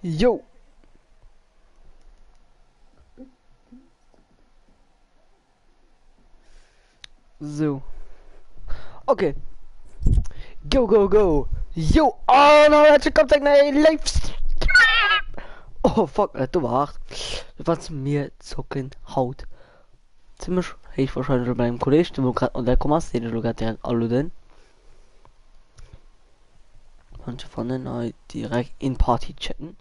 Jo! So. Okay. Go, go, go! Jo! Oh, no, herzlich willkommen zu einem Livestream! Oh, fuck, du war hart. Was mir zocken haut. Ziemlich héich wahrscheinlich bei meinem Kollegen, der gerade online gekommen ist, den ich gerade direkt anluden. Manche von den hei direkt in Party chatten.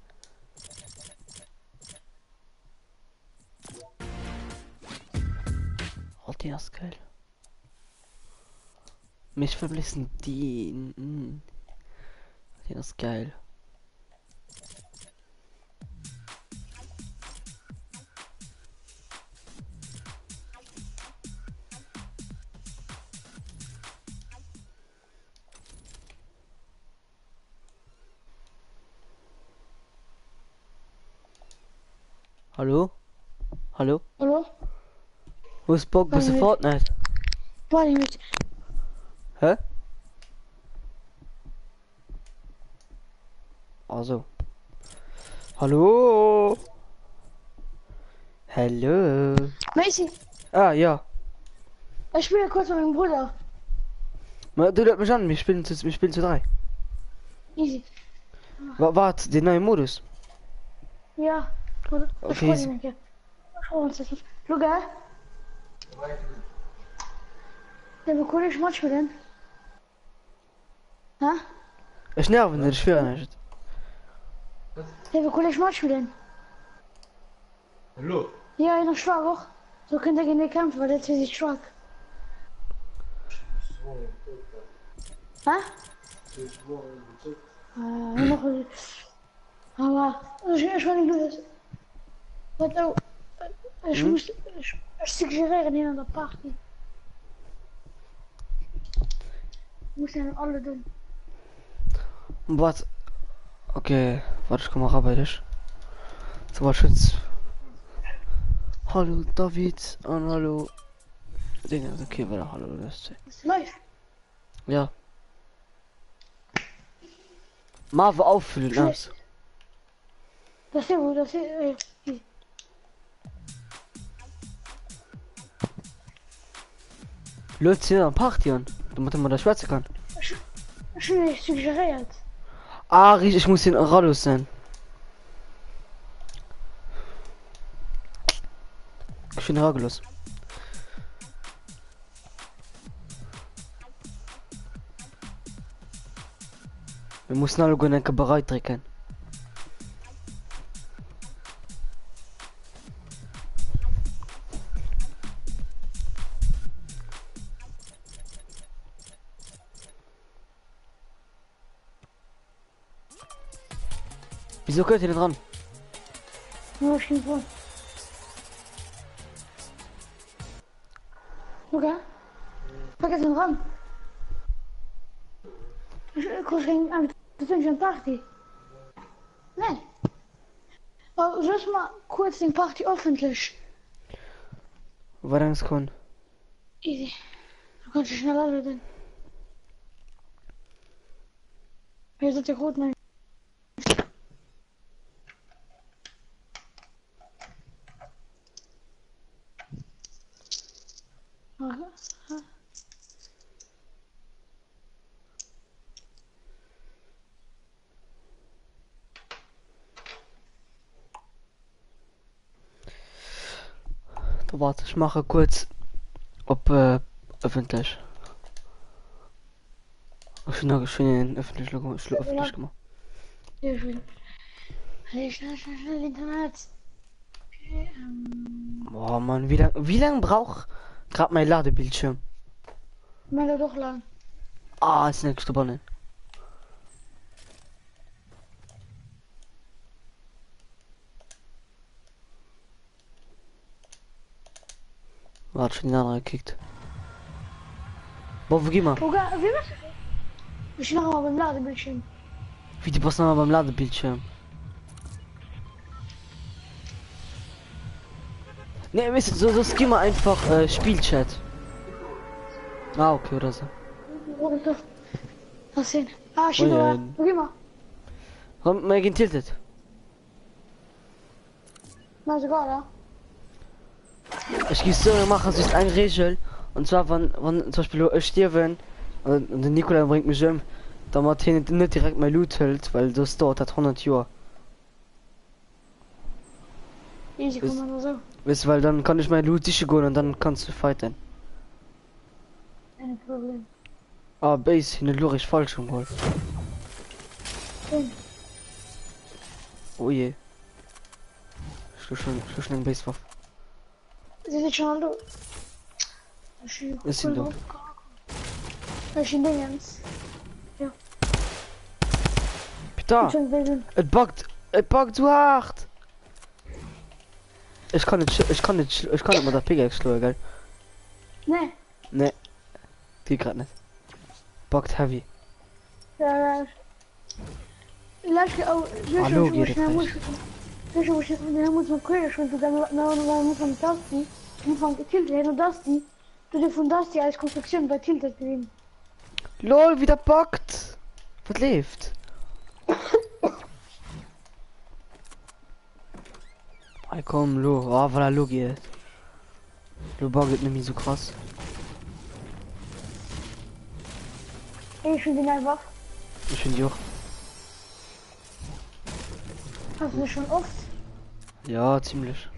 Oh, die ist geil. Mich verblissen die. Mm. Den ist geil. Hallo? Hallo? Hallo? Hues Bock bësse Fortnite? Weiß ich nicht. Hä? Also. Hallo? Hallo? Macy, Ah, ja. ich spiele kurz mit meinem Bruder. Ma, du lad mech an, mir spillen zu, mir spillen zu 3. Easy. Wa wat, den neue Modus? Ja, Bruder. Ich Okay, freue easy. mich. Ich freue uns. Luca? Der bekomme ich Match spielen. Hä? Ech nerven net, ech schwören iech et. Der bekomme ich Match spielen. Hallo? Ja, in der schwach och. So könnt ihr gegen den kämpfen, weil der ist sich schwach. Hä? Äh, noch, aber ich, ich meine, du Warte, oh, ich Hm? muss, ich, ich suggeriere den an der Party. Muss ja alle tun. Wat? Okay, warte, ich komm mal bei dich. So war schön. Hallo David an hallo Dinge. Okay, warte, hallo. Das Ist live. ja. Marve auffüllen, aus. Das ist gut, das ist, äh, Lud sie an Party an, damit man da schwätzen kann. ich, ich bin nicht suggeriert. Ah, richtig, ich muss den Radus sein. Ich bin Ragelus. Wir müssen alle enke bereit drücken. Wieso könnt ihr denn dran? Ja, ich bin dran. Luca? Vergiss den ran. Ich, ich ging an der Party. Nein. Oh, soll ich mal kurz den Party öffentlich? War eng Sekunde. Easy. Du kannst dich schneller werden. Hier sind die roten. Da warte, ich mache kurz ob äh, öffentlich. Ech hunn schön öffentlich öffentlich gemacht. Ja, ich will. Hey, schnell, schnell, schnell, Internet. Okay, ähm, Boah, Mann, wie lang, wie lang braucht gerade mein Ladebildschirm? meine doch lang. Ah, ist nicht gewonnen. Warte, schon den anderen gekickt. Boah, wo geh mal? Luca, wie bist du? Ich mache mal beim Ladebildschirm. Wie die Boss nochmal beim Ladebildschirm? Ne, wisst ihr, so, so geh mal einfach äh, Spielchat. Ah, okay, oder so. Wo bist du? Was denn? Ah, Shido, Moin. wo geh mal? Komm, mal gehen tilted. Na egal, ja. Ech géif soen, mir maache just eng Reegel, an zwar wann, wann zum Beispill elo ech stierwen an den Nicolas bréngt mech ëm, dermat hien net direkt mäi Loot hëlt, well soss dauert dat 100 Joer. Easy, komm man esou. Weess de, well dann kann ech mäi Loot siche goen an dann kanns du fighten. Kein Problem. Ah béis, hien huet elo eréischt Fallschirm geholl. Ween? Oh je. Ech hu schon, ech hu schon eng béis Waff. Si sinn schon all do. Ech si Ech sinn do. Ech sinn Dingens. Ja. Putain, et buggt, et buggt sou haart. Ech kann net, ech kann net, ech kann net mat der Pickaxe schloe, gell? Nee. Nee. Geht grad net. Buggt heavy. Ja, ja. Ah, lo geet et réischt. Lol, wéi dat buggt! Wat leeft? Hei komm lo, ah voilà, lo geet et. Lo buggt et net méi sou krass. Ech hunn déi nei Waff. Ech hunn déi och. Hast du schon oft? Ja, ziemlech.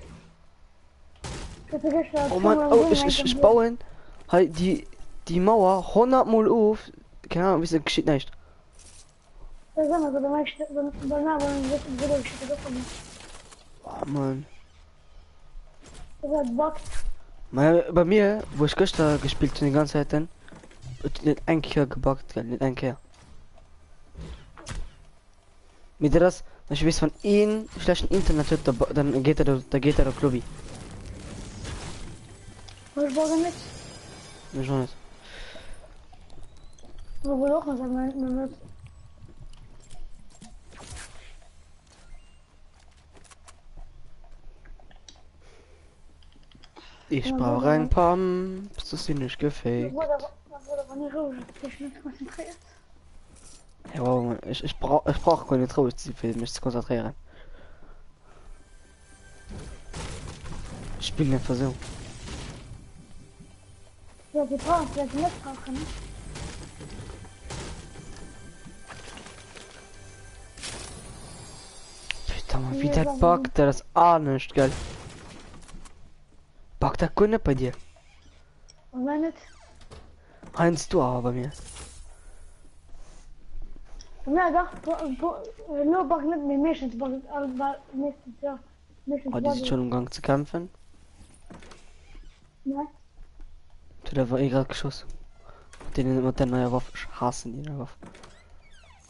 Oh Mann, oh, ich, ich, ich bauen hei die, die Mauer 100 Mol of. Keine Ahnung, wieso geschieht nicht. Oh Mann. Mä bei mir, wou ech gëschter gespillt hunn déi ganz Zäiten, huet et net eng Kéier gebuggt, gell, net eng Kéier. Mee dat ass, ech weess, wann een schlechten Internet huet, da dann geet dat, da geet dat op d'Lobby. Ech buggen net. Ech och net. Ich brauch eng Pump, soss sinn ech gefaked. Ja, wow, Mann. Ich, ich brauch, ich brauch keine Trauer ze fir mech ze konzentréieren. Ich spielen einfach so. Ja, die brauchen vielleicht nicht brauchen. Ne? Putain, man, wie dat buggt, dat ass anescht, gell? Buggt dat guer net bei dir? Bei mir net. Heiansdo awer bei mir. Bei mir dach, elo buggt net, mee meeschtens buggt et, meeschtens ja. Oh, die sind schon im Gang zu kämpfen. Ne. Tut awer eh grad geschoss. Mat denen mat der neuer Waff. Ich hasse die neue Waff.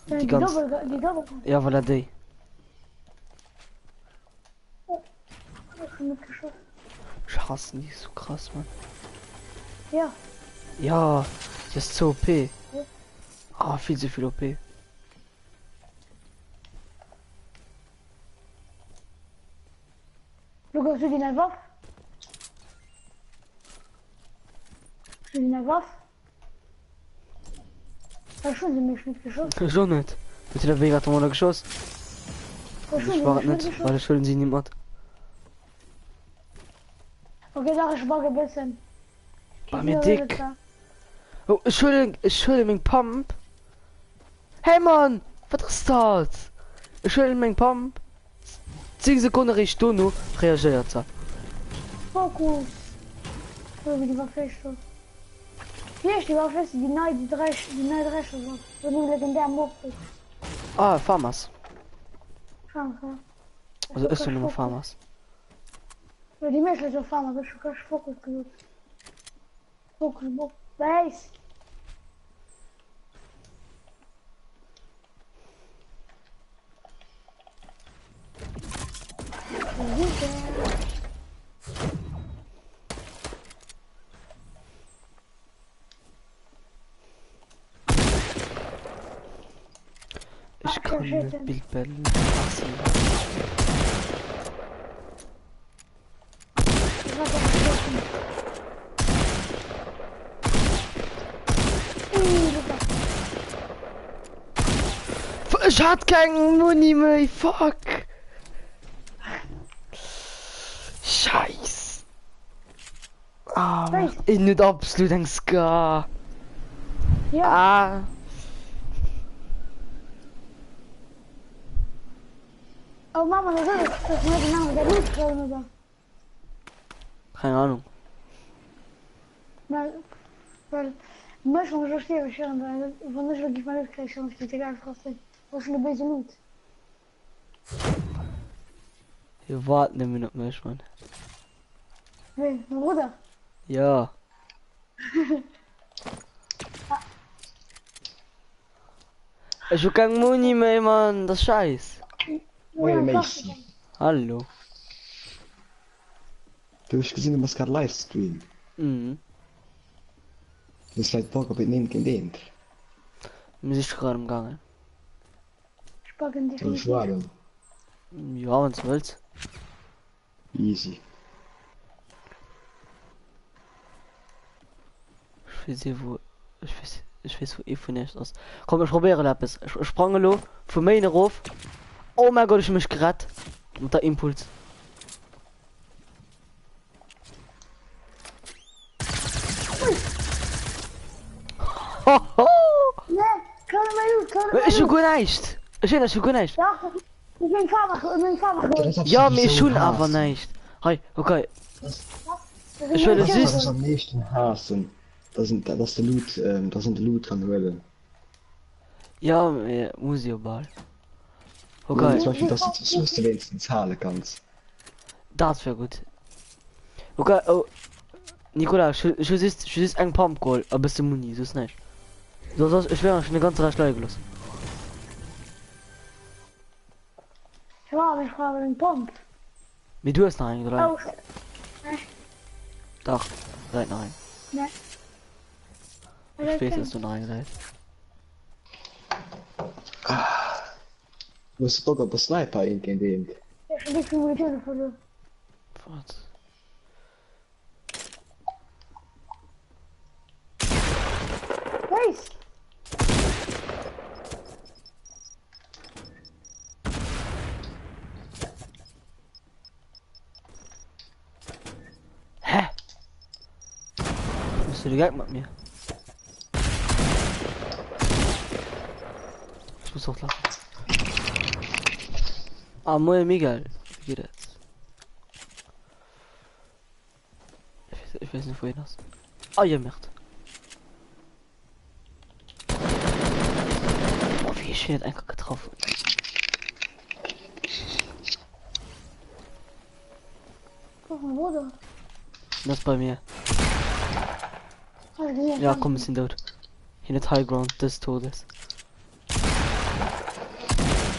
Die, die ganz. Doppel, die Doppel. Ja, voilà déi. Ich hasse die so krass, Mann. Ja. Ja, das ist zu OP. Ja. Ah, viel zu viel OP. Lukas, du die nei Waff? Du die nei Waff? Ech hun se mech net geschoss. Ech och net. Huet der wéi grad mal geschoss? Ech Ech war et net, well ech huelen si ni mat. Okay, dach ech bug e bëssen. Bei mir dick. Oh, ech huelen, ech huelen meng Pump. Hey Mann, wat ass dat? Ech huelen meng Pump. 10 Sekonne réischt dono reagéiert se. Fokus! Sou wéi déi Waff heescht do. Wéi heescht déi Waff? Weess de déi nei, déi 3, déi nei 3 Schoss Waff, wou den legendär Mob huet? Ah, Famas. Famas, ja. Also ech soen ëmmer Famas. Jo, déi meescht Leit soe Famas, ech hu grad Fokus gesot. Fokus Mob, Base! Ich kann net Bild passen. Ech hat keng Muni méi, fuck! Ah, een huet absolut eng Scar. Ja. Ah. Oh Mama, das ist das mit dem Namen der Loot klauen, oder? Keine Ahnung. Well, well, mech wann ech stierwe ech weil wann ech lo géif mäi Loot kréien, ech géif egal trotzdem. Ech hu schonn e béise Loot. Jo waart nëmmen op mech, Mann. Ween, mäi Brudder? Jo. Ech hu keng Muni méi, Mann, dat ass scheiss. Moie Macy. Hallo. Du ech gesinn du bass grad Livestream. Mhm. Hues vläit Bock op een eent géint eent? Mir si scho grad am gaangen. Ech packen Soll ech definitiv. waarden? Ja, wann s wëlls. Easy. Ech weess ee wou ech weess ech weess wou ee vun iech ass. Komm ech probéieren eppes. Ech ech sprang elo vu Main erof. Oh mäi Gott ech hu mech gerett mat der Impuls. Ech hu guer näischt! Ech hunn ech hu guer näischt! Jo mee ech hunn awer näischt! Hei okay ech huele Wat just. ech am meeschten haassen, dat ass de Loot, dass een de Loot kann huelen. Jo mee muss jo bal. Okay. Zum Beispiel, dass du d'Ressourcë wéinstens hale kanns. Dat wär gutt. Okay, oh. Nicolas, ech hu, ech hu just, ech hu just eng Pump geholl a bësse Muni, soss näischt. Soss, soss, ech wär schon de ganze Rescht leie gelooss. Ja, ich brauche eng Pump. Mee du hues nach eng, oder? Oh, nee. Dach, läit nach eng. Nee. Ech weess, dass du nach eng läit. Hues du Bock op e Sniper eent géint eent? Ech hun déck vill Munitioun verluer. Wat? Nice! Hä? Bist du de Geck mat mir? Ich muss auch lachen. Ah, moin Miguel. Wie geht es? Ich weiß, ich weiß nicht, wohin das. Ah, ja, Merd. Oh, wie ich ihn einfach getroffen. Guck mal, Bruder. Das bei mir. Ja, komm, wir sind tot. Hier nicht High Ground des Todes.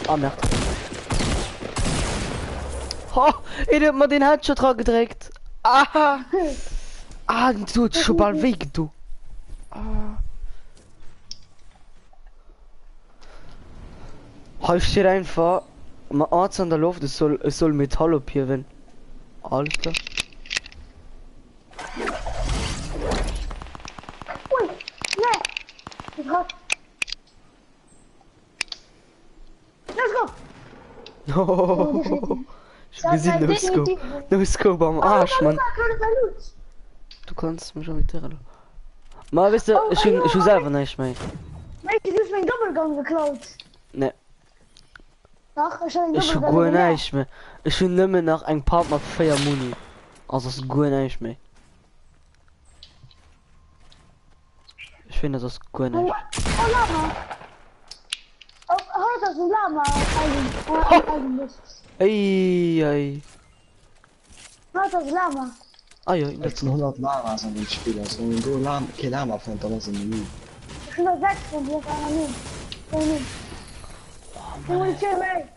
Ah, Merd. Ho, ich hab mir den Headshot dran gedreckt. Ah, ah, den tut schon bald weh, du. Ah. Hei steht einfach, ma Arzt an der Luft, es soll, es soll Metall ophieben. Alles klar. Ui, nee. Ich hab. Let's go. Ich hab gesehen, no scope. No scope am Arsch, Mann. Du kannst mich invitieren. Ma weißt du, ich hun, ich hun selber nicht mehr. Weißt du, du hast mein Doppelgang geklaut. Ne. Dach, ech hat eng Ech hu Doppelgun guer leer. näischt méi. Ech hunn nëmmen nach eng Pump mat 4 Muni. Also ass guer näischt méi. Ech finde das ass guer Oh, näischt. oh Lama. Oh, haut ass en Lama eigen, äh, eigentlech. Ey, ey. Haut ass Lama. Ah jo, Et dat sinn 100 Lamas an dem Spill, also wann een do Lama, kee Lama fënnt, dann ass en e Noob. Ech hunn der 6 fonnt, déi ass anonym. Anonym. Oh Mann, ey. Munition méi.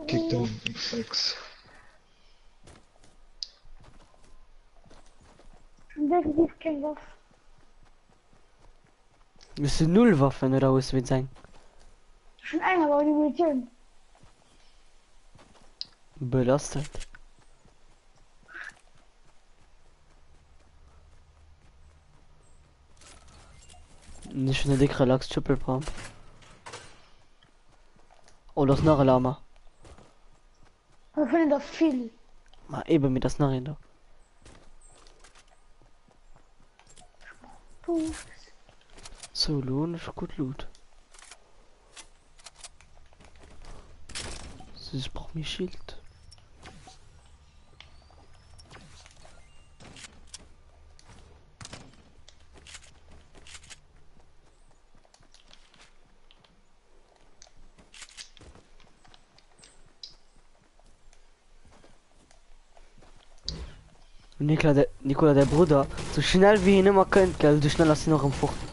Kick down X6. Ech hunn definitiv keng Waff. Hues du null Waffen oder hues du wéinst eng? Ech hunn eng, awer ouni Munitioun. Belastend. Ech hunn e déck relax Triple Pump. Oh, do ass nach e Lama. Mir fannen der vill. Ma eben, mee dass nach een do. So, lo hunn ech gutt Loot. So, ech brauch méi Schild. Nicolas, der, Nicolas, der Bruder, so schnell wie hien ëmmer kënnt, gell, so schnell ass hien och erëm fort.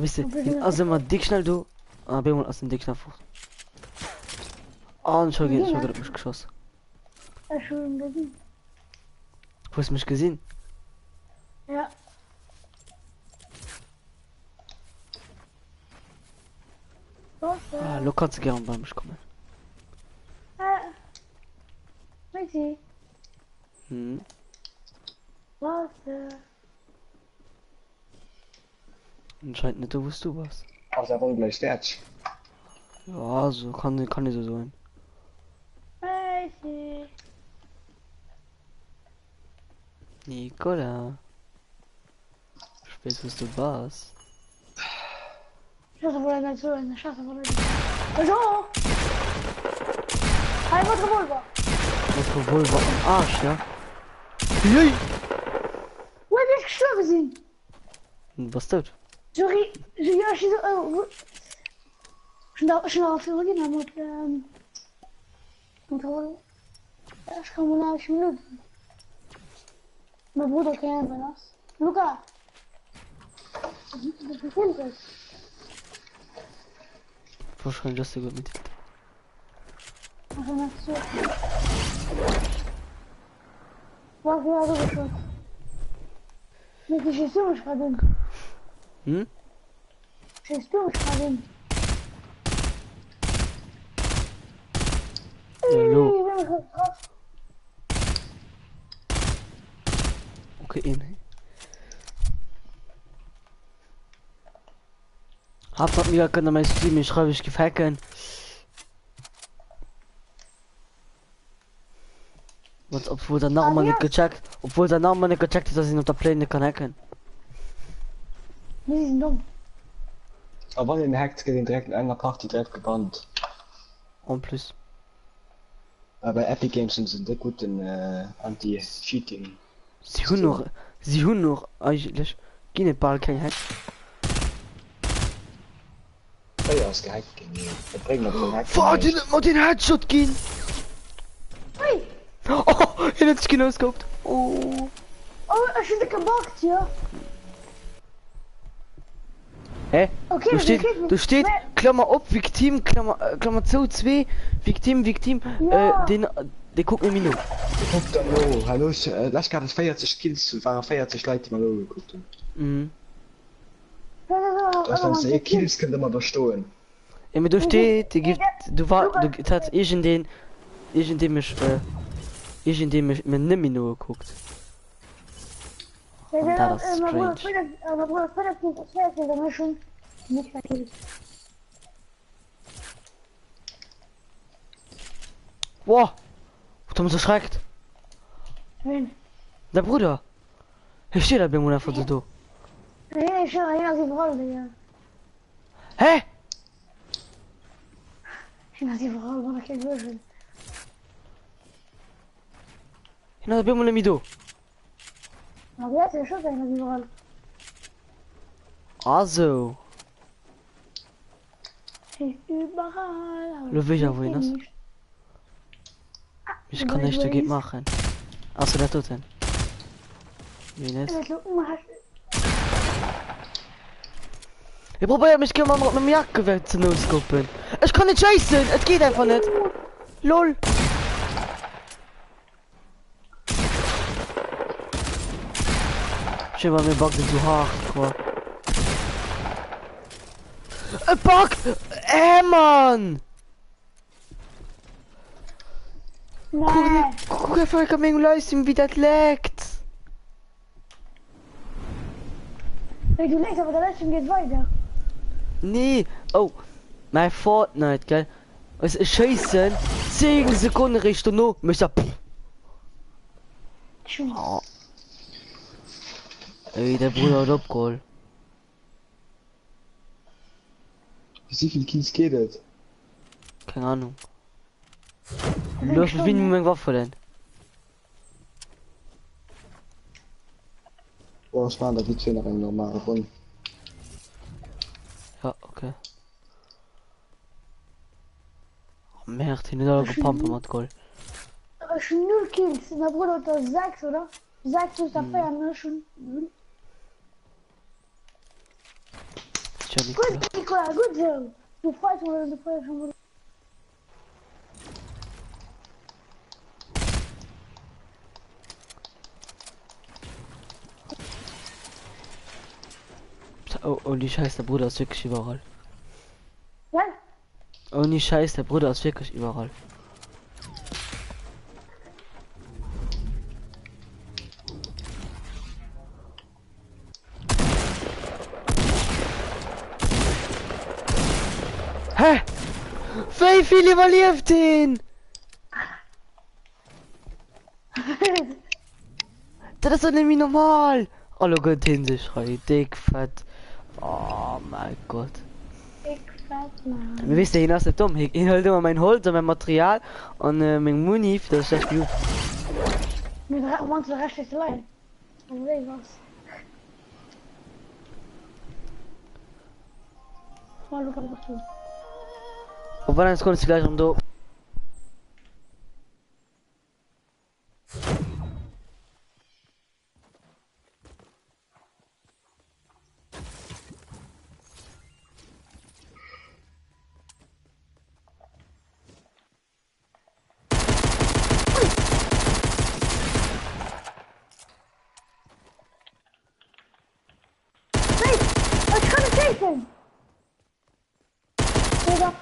Weißt du, hien ass ëmmer dick schnell do, an op eemol ass en dick schnell fort. An scho geet, scho gëtt op mech geschoss. Ech hunn en gesinn. Hues mech gesinn? Ja. Ah, lo kannst du gern bei mich kommen. Äh, Maxi. Hm. Was? Äh? Anscheinend nicht, wo du warst. Ass awer gleich fäerdeg. Ja, so kann, kann ich so sein. Maxi. Nicola. Ich weiß, wo du warst. Ich hasse wohl nicht so, ich hasse wohl nicht. So! Hey, wat Revolver! Wat Revolver am Arsch, ja? Jei! Wo ich gestorben sind? Was dat? Sorry, so, ja, ich so, oh, schon da, schon da, schon da, mit, ähm, mit Revolver. Ich kann mal nach Minuten. Mein Bruder kennt das. Luca! Wahrscheinlich hast du gut mit. Hm? Hallo. Okay, een. Hauptsache mir kënnt an mäi Stream, ech schreiwe ech giff hacken. Was, obwohl der nach immer net gecheckt, obwohl der nach immer net gecheckt huet, dass een op der Play net kann hacken. Mir sinn domm. A wann een hackt, gëtt een direkt no enger Partie direkt gebannt. En plus. Mä bei Epic Games hunn se en déck gudden Anti-Cheating Si hunn System. och, si hunn och eigentlech, ginn et bal keng Hack. Fréier ass gehackt ginn, mee et bréngt op den Hacken Fuck, deen näischt. huet mer den Headshot ginn! Ui! Oh, hien huet sech genoscoped. Oh. Oh, ech hunn gebuggt, jo. Hä? Okay, Do dat steet, geet do steet, Mä, Klammer op, Victime, Klammer, äh, Klammer zou, 2, Victime, Victime, äh, ja. deen, dee kuckt net méi no. Dee kuckt dann no. Hallo, lech hat et 40 Kills, ware 40 Leit, déi mer nogekuckt hunn. Mhm. Dat ass awer Dat ass, ëmmer wann s de ee ze vill. kills, kënnt ëmmer der stoen. Ja, mee do Nee, steet, dee nee, giff, dat, do war, do Lukas, et hat iergendeen, iergendee mech, äh, iergendee mech, mir net méi nogekuckt. nee, An dat dat ass, ass äh, mein Bruder, strange. äh, mein Bruder, 40, 40, dann schon nicht verkehrt. Wow! Huet mech erschreckt. Wen? Däi Brudder! Hie steet op eemol einfach do. Nee, ich höre, hier ist überall, Digga. Hä? Hier ist überall, wo ich kein Hien ass op eemol net méi do. Ma wie ass schon sein überall? Ah sou. Überall. Lo weess ech awer wou hien ass. Mee ech kann näischt dogéint maachen. Ausser dat doten. Mee net. Hie probéiert mech gär mat mengem Jagdgewehr ze noscopen. Ech kann net schéissen! Et geet einfach net! Lol! Schön, bei mir buggt et so hardcore. Et buggt! Äh, Mann! Guck, Nee. guck einfach an mengem Livestream, wie dat laggt. Hey, du legst aber der Livestream geht weiter. Nee, oh, mein Fortnite, gell? Weißt du, ech schéissen 10 Sekonnen eréischt dono mécht dat pff. Oh. Ey, der Bruder huet opgeholl. Wéi vill Kills geet et? Keng Ahnung. Looss mech minimum eng Waff huelen. Boah, ech maachen da vite fait nach eng normal Ronn. Ja, okay. Oh, Merde, hin huet alle gepumpt mat Goal. Ech hun 0 Kills, mäi Brudder huet der 6, oder? 6 plus der 4, an ech hun 0. Tja, Nicolas. Gutt, Nicolas, gutt esou! Du freis mol, du freis schon mol. Oh, oh, die Scheiß, der Bruder ist wirklich überall. Ja? Ohne Scheiß, der Bruder ist wirklich überall. Hä? Wéi vill iwwerlieft heen? Dat ass doch net méi normal! Oh, lo gënnt heen sech hei déck fett. Oh mein Gott. Dick fett, Mann. Mee weess de, hien ass net domm. Hien hëlt ëmmer mäin Holz a mäin Material an äh, meng Muni, fir dass ech dat Spill. Mee de Rescht léisst de leien. Wéi was? Oh, Luca, wo bist du? Op wann eng Sekonn ass gleich erëm do. Nee, ech kann net schéissen! Nee, doch.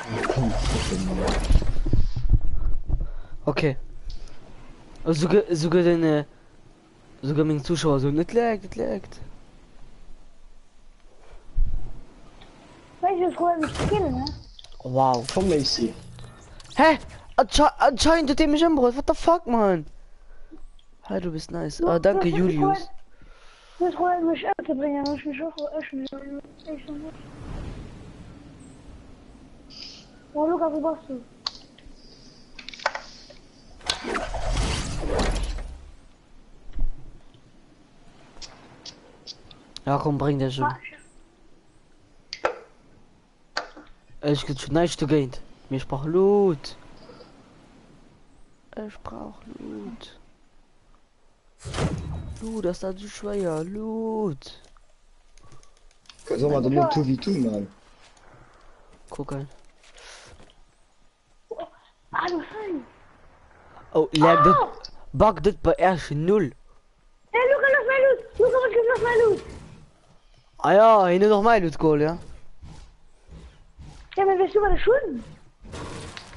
Ah, komm, ficken, Mann. Okay. Souguer, souguer den, äh, souguer meng Zuschauer soen, et laggt, et laggt. Weißt du, ich freue mich zu killen, ne? Wow. Komm, Macy. Hä? Ansche anscheinend huet dee mech ëmbruecht. What the fuck, man? Hi, du bist nice. Ah, danke, Julius. Du hast probiert, mich umzubringen, ich mich auch, ich mich, ich mich. Oh, Luca, wo bist du? Ja, komm, bring dech ëm. Ech gëtt schon näischt dogéint. Mee ech brauch Loot. Ech brauch Loot. Loot, ass dat sou schwéier? Loot. Soll mer dann lo 2v2 man? Kucken. Ah, du Scheiße. Oh, lag dit. Bug dit bei Äerch null. Hey, Luca, lass mal Loot. Luca, was gibt, lass mal Loot. Ah ja, hien huet och mäi Loot geholl, ja. Ja, aber weißt du, was ich schon?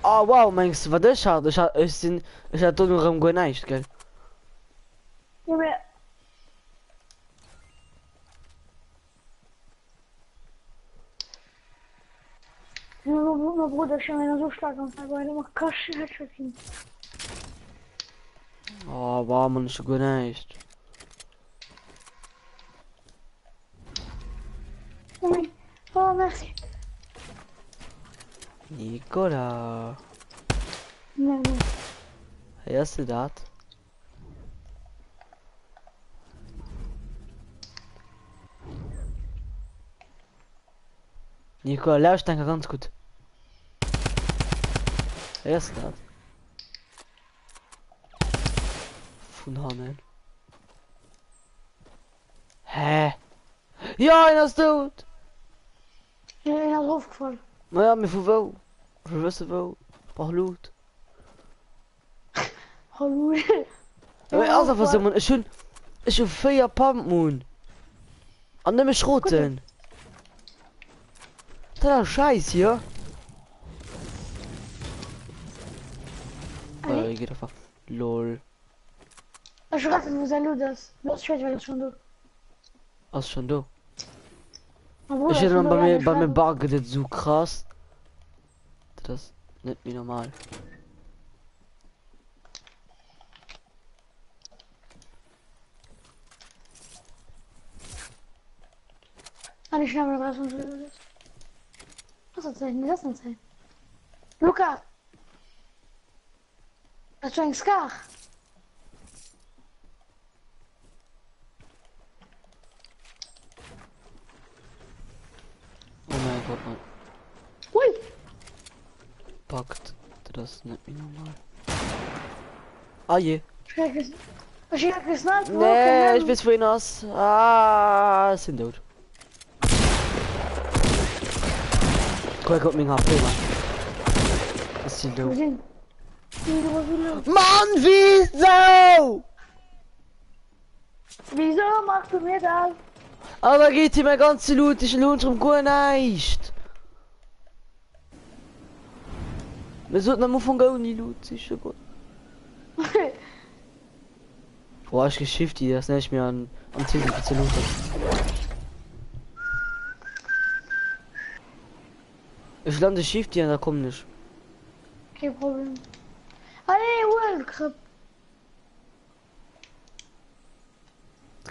Ah wow, mengs du wat ech hat? Ech hat, ech sinn, ech hat dono erëm guer näischt, gell? Ja, aber... Mein Bruder ist schon wieder so stark am Vergehen, der macht krass Headshot hin. Oh wow, man, ech hu guer näischt. Oh, merci. Nicolas. Nee, nee. Héiers de dat? Nicolas, lauscht enker ganz gutt. Héiers de dat? Vun hannen. Hä? Ja, en ass dout! Ja, en ass erofgefall. Ma ja, mee vu wou? Ech wëll wësse wou. Ech brauch Loot. Hallo. Ja, mee ass einfach sou, Mann. Ech hunn, ech hu 4 Pump Moon. An nëmme Schroten. Dat ass Scheiß hier. Äh, geht einfach. Lol. Ech weess wou säi Loot ass. Los, ech weess well ass schon do. Ass schon do. Ech hätt bei mir bei mir buggt et sou krass. Dat ass net méi normal. An ich nehme 23. Was hat sein? Was hat sein? Luca! Hast du eng Scar? Oh mein Gott, Mann. Ui! Buggt. Dat ass net méi normal. Ah je. Nee, ich weiß, wo ihn ass. Ah, sind tot. Guck, guck, meng HP, Mann. Ist sie tot. Mann, wieso? Wieso machst du mir das? Aber geht hier mein ganze Loot, ich lohnt drum gar nicht. Mir sollten am Anfang auch nie Loot sicher gehen. Boah, ich geschifft die, das nenne ich mir an am Ziel zu looten. Ich lande Shift die da komm nicht. Kein Problem. Allez, World Cup.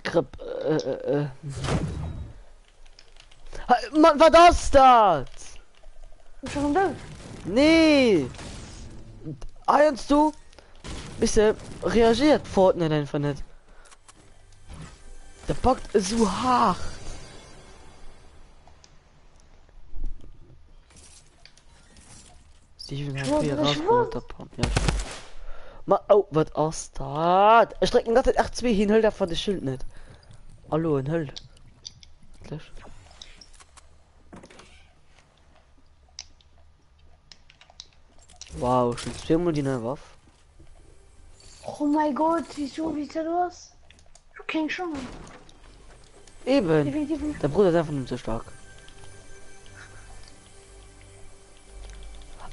Kripp, äh, äh, äh. Mann, wat ass dat? Schon dout? Nee! Heiansdo, weess de, reagéiert Fortnite einfach net. Der packt esou haart. Sieben HP rausgeholt, der Pump. Ja. Ma, oh, wat ass dat? Ech drécken dat R2 hin, hëlt einfach de Schild net. Hallo, en hëlt. Endlech. Wow, schon zweimal die neue Waffe. Oh mein Gott, wieso, wie sieht das? Du kennst schon. Eben. Definitiv. Der Bruder ist einfach nur zu stark.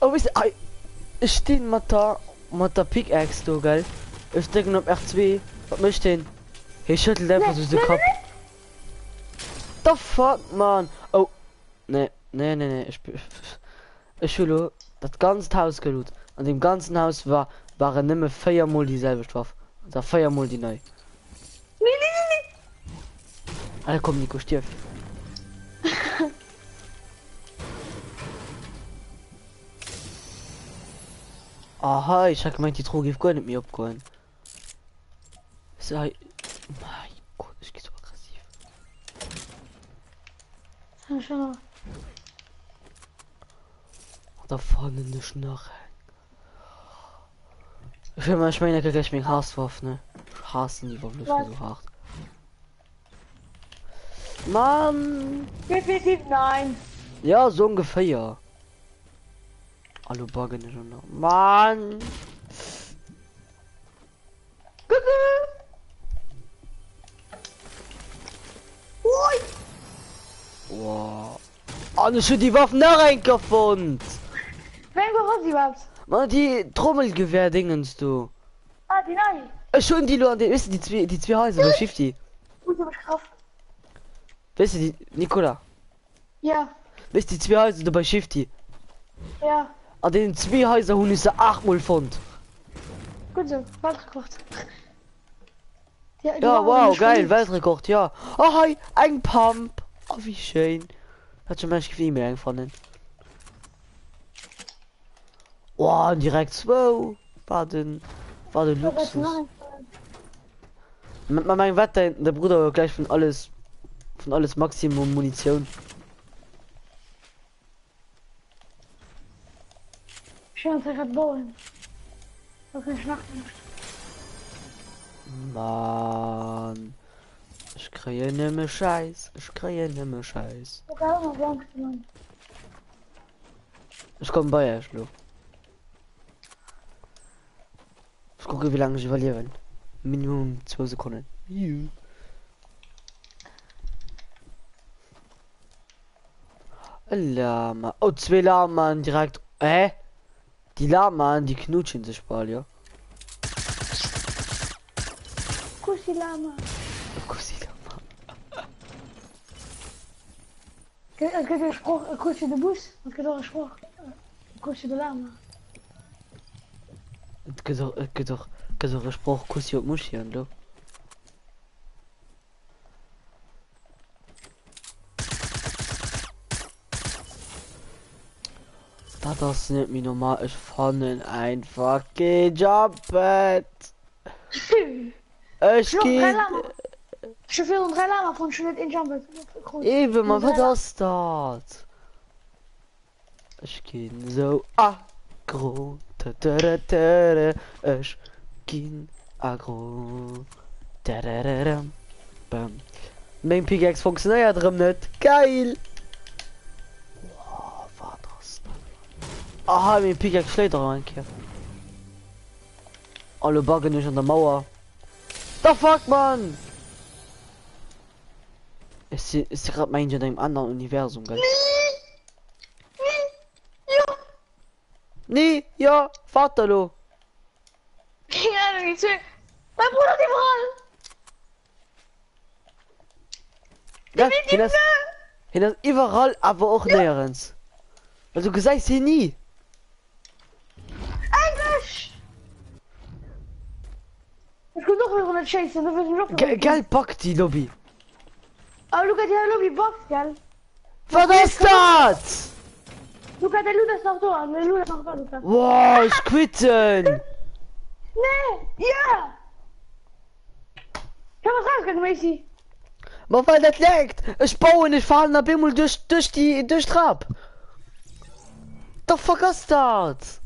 Oh, weißt du, ich stehe mit der, mit der Pickaxe do, gell? Ich drücke op R2. Was möchte den? Hier schüttelt einfach so den Kopf. The fuck, man? Oh, nee, nee, nee, nee. Ich, ich hol das ganze Haus geloot. An dem ganzen Haus war, waren nëmme viermal dieselbe Waffe. Und da viermal die neue. Nee, nee, nee, nee. Alter, komm, Nico, stirb. Aha, ich hab gemeint, die Truhe geht gar nicht mehr abgeholt. So, mein Gott, ich geh so aggressiv. Schon. Da vorne eine Schnarre. Ich will mal, ich meine, gleich wegen Hasswaff, ne? Ich hasse die Waffe so hart. Mann! Definitiv nein. Ja, so ungefähr. Hallo, Baggen schon noch. Mann! Kuckuck. Ui. Wow. Oh, ich hab die Waffen da reingefunden. Wen war sie überhaupt? Mann, die Trommelgewehr-Dingens, du. Ah, die neue. Schon die an den, weißt du, die zwei, die zwei Häuser bei Shifty. Ui, hab ich Kraft. Weißt du, die, Nicola. Ja, Weißt du, die zwei Häuser bei Shifty. ja. An den zwei Häuser hun ich sie achtmal fand. Gut so, Weltrekord. Die, die Ja, waren wow, nicht geil, verliebt. Weltrekord, ja. Oh, hi, ein Pump. Oh, wie schön. Hat schon manch Gefühl mehr gefunden. Oh, und direkt zwei. War den, war den Ja, das Luxus. noch Mit meinem Wetter hinten, der Bruder war gleich von alles, von alles Maximum Munition. Schön, dass ich grad bauen. Das ist nicht Mann. Ich kriege nimmer Scheiß. Ich kriege nimmer Scheiß. Ich hab auch noch Angst, Mann. Ich komme bei euch, Lo. Ich gucke, wie lange ich überlebe. Minimum 2 Sekunden. Juhu. E Lama. Oh, zwee Lamaen direkt. Hä? Déi Lamaen, déi knutschen sech bal, jo. Kussi Lama. Kussi Lama. Et gëtt e Sproch, e Kussi de Bus, et gëtt och e Sproch, e Kussi de Lama. Et gëtt och, et gëtt och, gëtt och e Sproch, Kussi op d'Muschi an do. Dat ass net méi normal, ech fannen einfach kee Jumpet. Ech ginn. Ech hu virun 3 Lama fonnt, ech hunn net een Jumpet krut. Eben, ma wat ass dat? Ech ginn sou aggro, tëtërëtërë, ech ginn aggro, tërërërëm, bam. Meng Pickaxe funktionéiert erëm net, geil! Wow, wat ass dat? Aha, meng Pickaxe schléit erëm eng Kéier. Oh, lo buggen ech an der Mauer. The fuck, Mann! Ech si, ech si grad mengen ech an engem aneren Universum, gell? Nee, nee, jo. Nee, jo, wat da lo? Keng Ahnung, ich zwee. Mein Bruder ass iwwerall. Ja, hien ass, hien ass iwwerall, awer och néierens. Well du gesäis hien ni. Englisch! Ech konnt och virdrun net schéissen, du hues mech och Ge gell, buggt déi Lobby. Oh Luca, déi Lobby buggt, gell? Wat ass dat? Luca, de Loot ass nach do, de Loot ass nach do, Luca. Wow, ech quitten! Nee, ja! Komm, was rausgegangen, Macy? Ma well dat leckt! Ech bauen, ech falen op eemol duerch, duerch déi, duerch d'Trap! The fuck ass dat?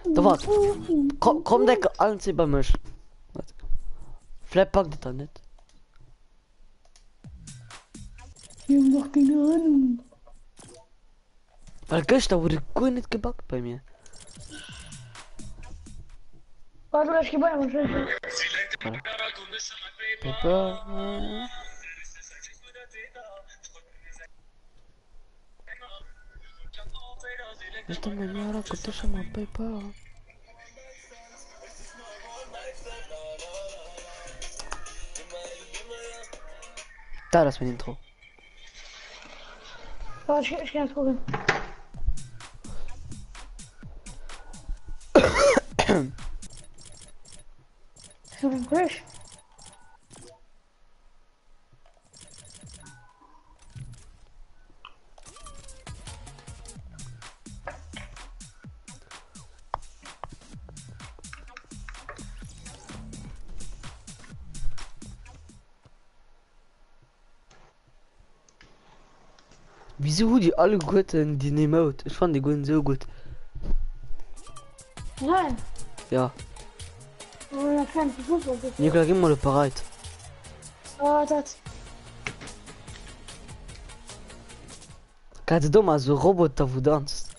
Da wart, komm, komm deck allen zwee bei mech. Wart. Vläit packt et dann net. Ich hab doch keine Ahnung. Well gëschter huet et guer net gebackt bei mir. Warte, ich geh bei mir. Voilà. Dat ass mein Intro. Oh, ich, ich kann jetzt gucken. So frisch. Wieso hu déi alleguerten deen Emote? Ech fannen dee guer net esou gutt. Nein. Ja. Oh, ja, kein Fußball. Nicola, gib mal bereit. Oh, dat. Kannst du do mal so Roboter wo danzt?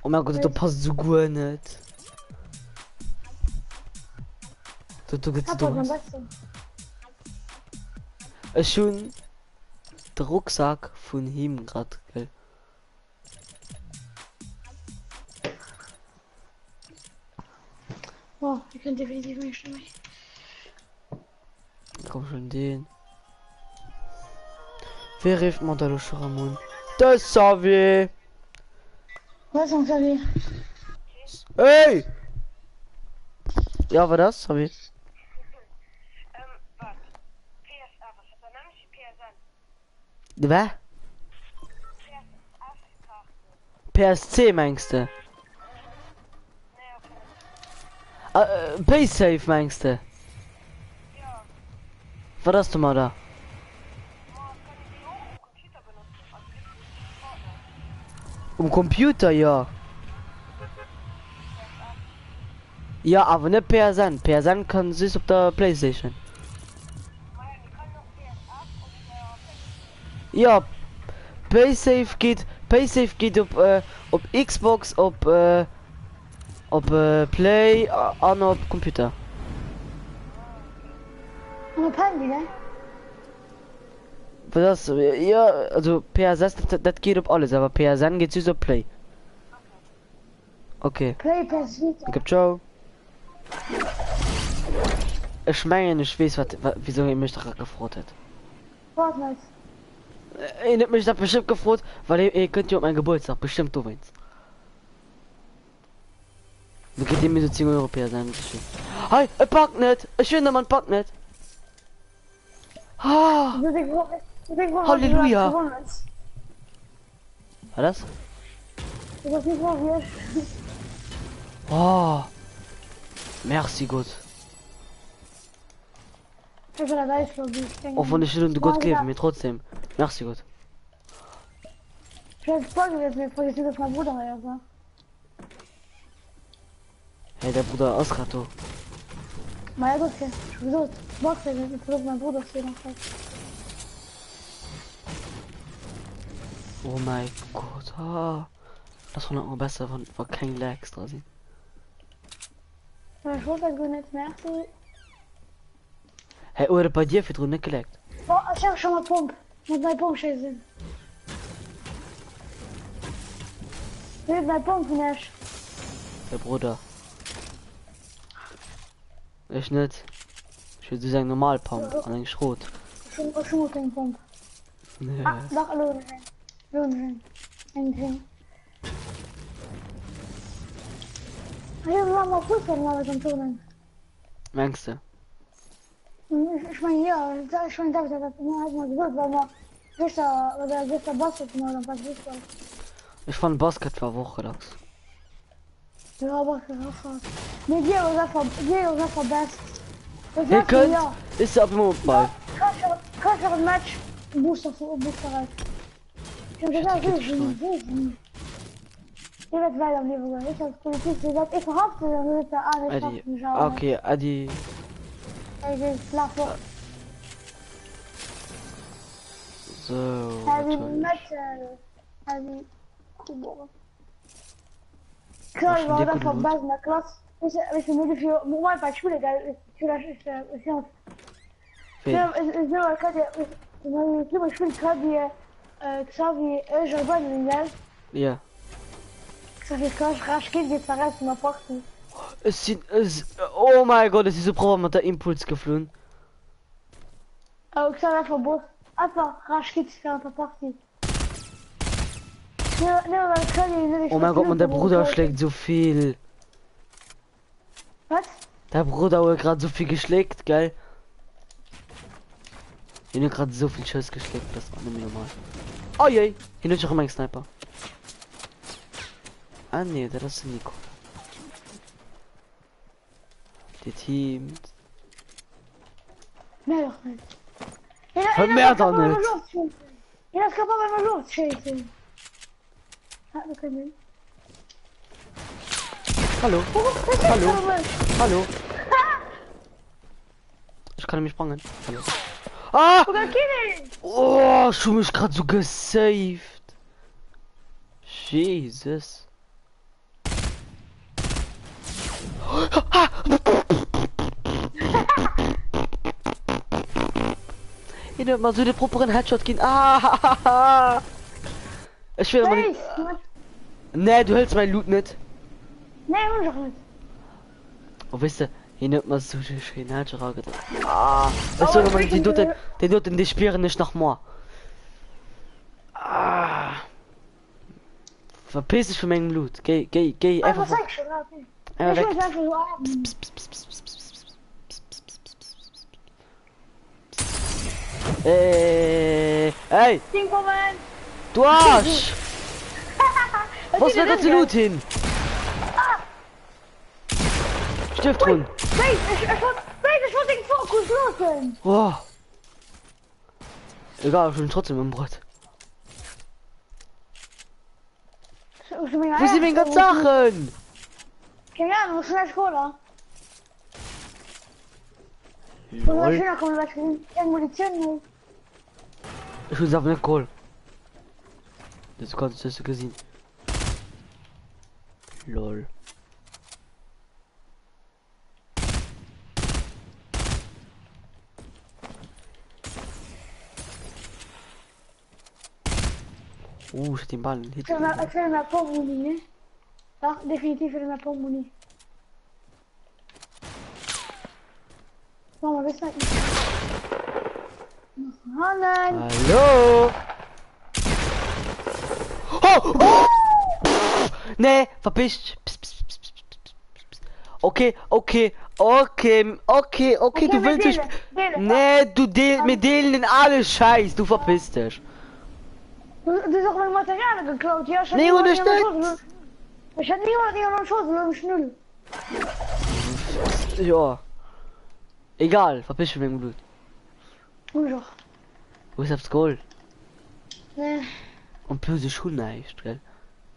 Oh mein Gott, du passt so guer net. Du, du gëtt dumm. Ech hunn de Rucksack vun him grad gell. Oh, ich kann definitiv meine Stimme. Komm schon den. Wer rifft man da schon Ramon? De Xavier! Was am Xavier? Hey! Ja, war das, Xavier? Wer? PSC mengst du? Ah, äh, Paysafe mengst du? Wat ass domadder? Um Computer jo. Jo awer net PSN. PSN kann just op der Playstation. Jo Paysafe geet Paysafe geet op äh, op Xbox op äh. Op Play an op Computer. An op Handy, ne? Wat ass, jo, also PSS, dat, dat geet op alles, awer PSN geet just op Play. Okay. Play, PS Vita. Okay, ciao. Ech mengen, ech weess, wat, wat, wieso hie mech dat gefrot huet. Fortnite. Hien huet mech dat bestëmmt gefrot, well hie, hie kënnt jo op mäin Gebuertsdag, bestëmmt dowéinst. Du kritt mir so 10 Euro PSN. Hei, e packt net! Ech hunn man packt net! Ah! Halleluja! War das? Oh! Merci Gott. Och wann ech net un de Gott gleewen, mee trotzdem. Merci Gott. Hey, der Bruder ass grad do. Ma ja, dofir. Ech hu gesot, Max, ech mein Bruder ass hier nach. Oh mein Gott. Ah. Das war noch mal besser, wann, wann kein Lags dran sind. Ja, ich wollte das net, merci. Hey, huet et bei dir virdrun net gelaggt? Oh, ech hab schon mal Pump. Mat mei Pump schéissen. Mit mei Pump vun Esch. Der Bruder. Ech net. Ech hu just eng normal Pump an eng Schrot. Ech hun ech hun och keng Pump. Nee. Ah, dach, elo hun ech eng. Elo hun ech eng. Eng gréng. Ah, jo, wir machen mal Fußball mal am Turnen. Mengs de? Ech mengen jo, ech mengen dat dat hat mer gesot, well mer gëschter oder gëschter Basket gemaach hunn amplaz Fussball. Ech fannen Basket war awer och relax. Jo Basket ass och relax. Mee Diego ass einfach Diego ass einfach best. Hie kënnt, is op emol bei. Ka fir en Match Booster Booster raus. Äddi, ok, Äddi. Sou, wat hunn ech? Ech hunn déck gudde Loot. Ween? Ja. Ech sinn es oh mein Gott, ech si sou propper mat der Impuls geflunn. Oh mein Gott, man, der Bruder schlägt so vill. Wat? Der Bruder huet grad so viel geschlägt, gell? Hien huet grad so viel Schëss geschlägt, das war net normal. Oh je, hien huet schon eng Sniper. Ah nee, dat ass den Nico. Die teamt. Nee, doch net. Hör mehr da net. Hien ass capabel mat Loft schéissen. Hallo. Hallo. Hallo. Ich kann nämlich sprangen. Hallo. Ah! Oh, ich mich gerade so gesaved. Jesus. Hien huet mer sou de propperen Headshot ginn. Ah! Ech will mal. Nee, du hëls mäi Loot net. Nee, hunn ech och net. Oh, weess de, hien huet mer sou de schéinen Headshot eragedréckt. Ah! Ech soen emol, déi doten, déi doten, déi spieren ech nach moar. Ah! Verpiss dich von mengem Loot. Geh, geh, geh. Ah, Einfach, was sag ich schon? Ah, okay. einfach Ich weg. muss einfach so Psst, haben. psst, psst, psst, psst, psst, psst, psst, psst, psst, psst, psst, psst. Ey, ey, Ding kommen! du Arsch! Was Wo ist ist mein denn ganze das? Loot hin? Stirb drin. Wait, ich, ich wollte, wait, ich wollte den Fokus losen. Oh. Egal, ich bin trotzdem im Brett. Wo sind meine ganzen Sachen? Keine Ahnung, wo ist Cola? Wo Lol. ist kommen, was eng Munition nicht. Ich will einfach nicht geholt. Das kannst du gesehen. Lol. Uh, ech hat den Ball Hit. Ech wëll mer Portmonni, ne? Dach, definitiv wëll mer Portmonni. Mama, wis net. Hannen! Hallo! Oh! oh! Nee, verpiss dich. Pss, pss, pss, pss, pss, pss. Okay, okay, okay, okay, okay, du willst dich. Nee, du deel, mir deelen den alle Scheiß, du verpiss dich. Du hues och meng Materialien geklaut, jo? Ech hat Nee, hunn ech net! Ech hat niemals iwwer Schoss, elo hunn ech null. Jo. Egal, verpiss dich mit mengem Blut. Hunn ech och. Hues du eppes geholl? Nee. En plus ech hunn näischt, gell?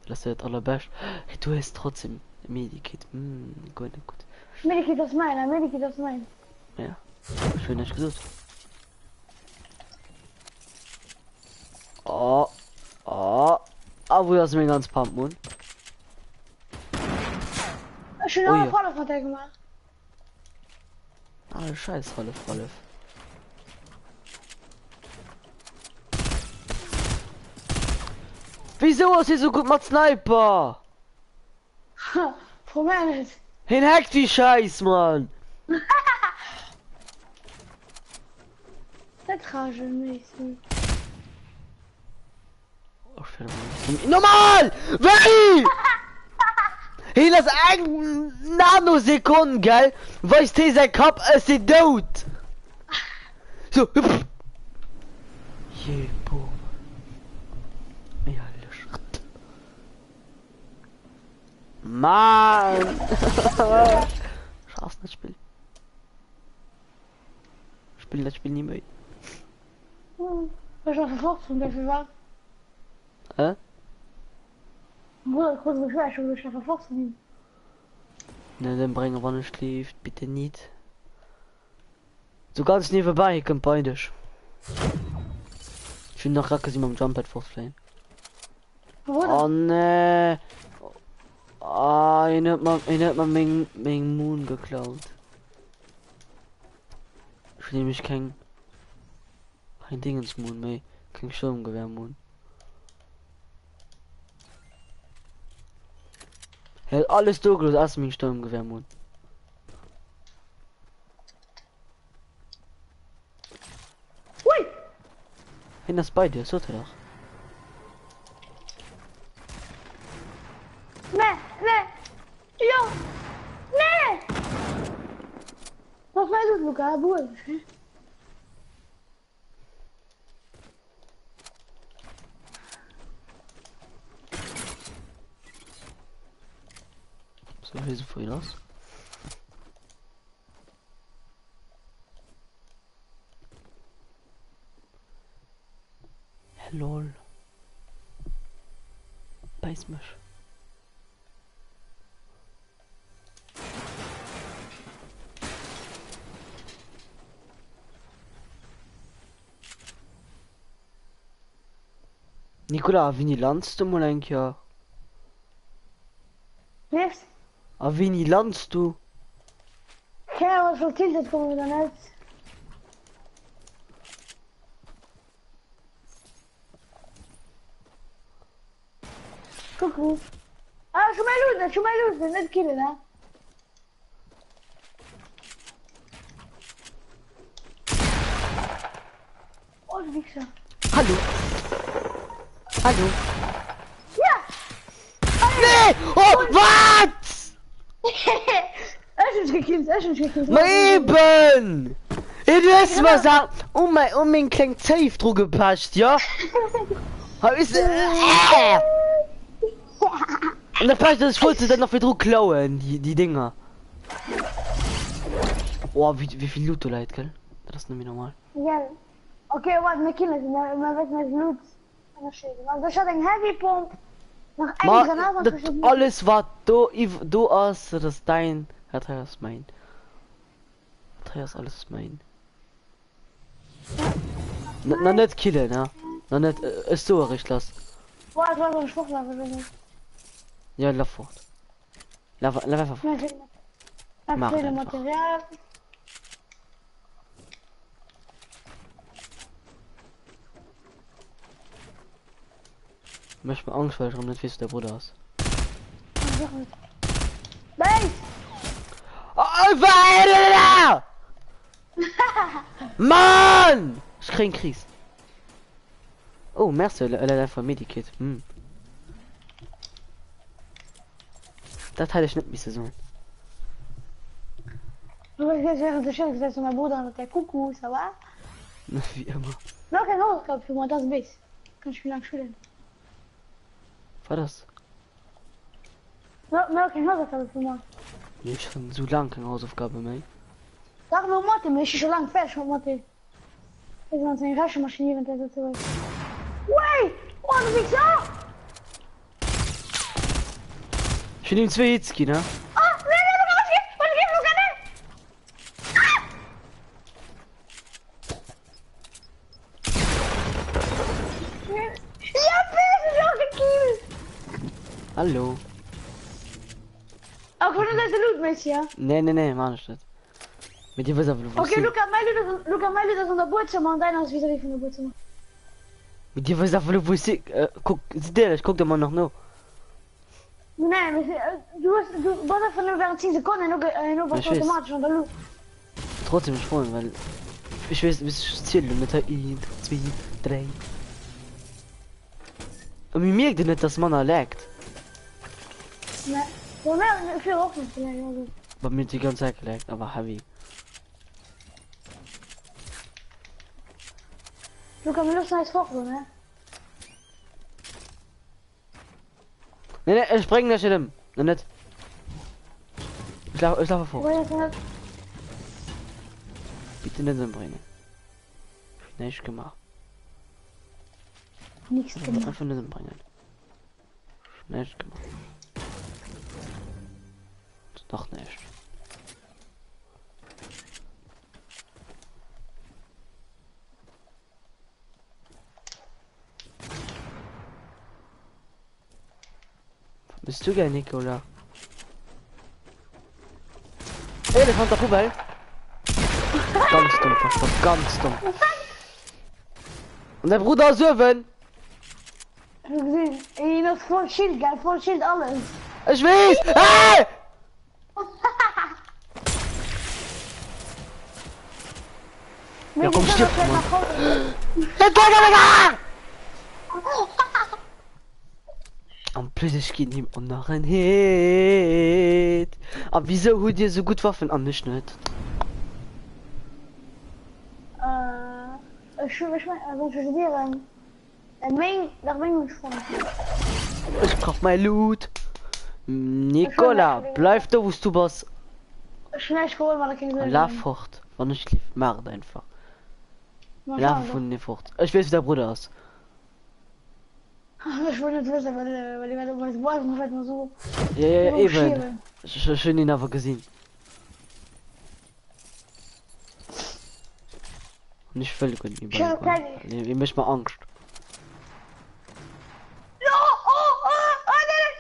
Dat ass jo dat allerbescht. Hey, du hues trotzdem e Medikit. Mm, guer net gutt. Medikit ass mäin, ein Medikit ass mäin. Ja, ech hunn näischt gesot. Oh, oh. Ah, wou ass meng ganz Pump, Mann? Ech hunn Oh, alle ja. Falle mat der gemaach. Ah, scheiß Falle, Falle. Wieso ass hie so gut mat Sniper? Fro mär net. Hien hackt wie Scheiß, Mann. Net rageméisseg. Oh, Normal! Wéi? Hien ass eng Nanosekonn, gell? Weist hie säi Kapp, ech sinn dout! So, hüpf! Jebo. Ehrlech. Mann! Ech haassen dat Spill. Ech spillen dat Spill ni méi. Ech war verflucht vum Dafür war. Hä? Bruder, ich muss mich schon ich war verflucht von ihm. Ne, den brengen wann ech lieft, bitte nicht. So ganz nebenbei, kommt bei dich. Ich will noch grad gesehen mam Jumppad fortfliegen. Bruder. Oh nee. Ah, een huet mer, een huet mer meng, meng Moon geklaut. Ech hunn nämlech keng, kein Dingensmoon méi, keng Sturmgewehrmoon. Er hat alles do gelooss, ausser meng Sturmgewehrmoon. Ui! Hien ass bei dir, sot er dach. Nee, nee. Jo! Nee! Dat ass mäi Loot, Luca, berueg dech, he? So, hier sind vorhin aus. Hä, lol. Beiß mech. Nicolas, a wéini lands du mol eng Kéier? Liefs? A wéini lands du? Keng Ahnung, ech wollt Tilted kommen oder net. Kuckuck. Ah, ech hu mäi Loot, ech hu mäi Loot, net killen, he? Oh, du Wichser. Hallo. Hallo. Ja! Nee! Oh, wat? Ech hunn dech gekillt, ech hunn dech gekillt. Ma eben! Ey, du hues mer sa um mei um meng kleng Zéif dru gepecht, jo? Ha is äh! An dat Bescht ass, ech wollt se dann nach virdru klauen, déi déi Dinger. Oh, wéi wéi vill Loot do läit, gell? Dat ass net méi normal. Gell. Okay, warte, mir killen se, mir mir wëssen eis Loot ënnerscheeden. Also ech hat eng Heavy Pump, nach eng Ma Granat an dat verschidden. alles wat do iw do ass, dat ass däin, dat hei ass mäin. Dat hei ass alles mäin. Na, na net killen, ne? Na net, ech soe eréischt lass. Warte, warte, ech fortlaufen, ech wëll. Ja, laf fort. Laf, laf einfach fort. Mir feelen, mir Mach et feelen einfach. Material. Mécht mer Angscht, well ech erëm net weess, wou däi Brudder ass. Mann! Ech kréien Kris. Oh, merci, e läit einfach e Medikit. Hm. Dat hätt ech net misse soen. Coucou, ça va? Wéi ëmmer. Lo keng Hausaufgabe fir muer, dat ass béis. Kann ech méi laang spillen. Wat ass? Mir hu keng Hausaufgabe fir muer. Mir hu schonn esou laang keng Hausaufgabe méi. Dach, mir hu Mathé, mee ech si scho laang fäerdeg mat Mathé. Ech hunn eng Rechemaschinn eventuell dozou. Wéi? Oh, de Wichser! Ech hunn him zwéi Hits ginn, he? Ah, nee, nee, Luca, was gibt's? Was gibt's, Luca, nee! Ah! Ja, bitte, ich auch gekillt! Hallo. Auch wenn du das Loot machst, ja? Nee, nee, nee, mach ich nicht. Mit dir wëss awer wou Okay, Luca, mein Loot ass, Luca, mein Loot ass an der Buedzëmmer an dein ass vis-à-vis vun der Buedzëmmer. Mit dir wëss awer wou si. Äh, kuck, si dir, ech kuck der mal nach no. Nee, mais, äh, du hast, du bass einfach nur während 10 Sekunden no, äh, no bass Ich weiß. automatisch an der Loot. Trotzdem ech froen, well ech weess bis ech zielen net hei 1, 2, 3. A mir mierkt een net, dass manner laggt. Nee. Bei mir, ich will auch nicht gelaggt, also. Bei mir huet déi ganz Zäit gelaggt, awer heavy. Luca, mir loossen eis fort, ne? Nee, nee, ech bréngen dech net ëm. Nee, net. Ech laf, ech lafe fort. Bitte net ëmbréngen. Ech hunn näischt gemaach. Nichts gemaach. Einfach net ëmbréngen. Näischt gemaach. Nach näischt. Bist du geil, Nicola? Elefant der Poubelle. Ganz dumm verstoppt, ganz dumm. Und der Bruder ass uewen. Ey, das voll Schild, gell? Voll Schild, alles. Ech weess! Hey! Ja, komm, stirb, Mann. En plus, ech ginn him och nach en Hit. A wieso hutt Dir sou gutt Waffen an ech net? Äh, ech, ech, ech, ech, Meng, nach meng hunn ech fonnt. Ech brauch mäi Loot. Nicola, bleif do wous du bass. Ech hunn näischt geholl, ma da keng Suergen. Laf fort, wann ech lief, maach et einfach. Laf vun dir fort. Ech weess wou däi Brudder ass. Ech wëll net wëssen, well well hie wäert op eis warden, wäert mer so. Ja, ja, ja, eben. Ech hunn hien awer gesinn. Und ich will gut nicht mehr. Ihr macht mir Angst. No, oh, oh, oh, nein.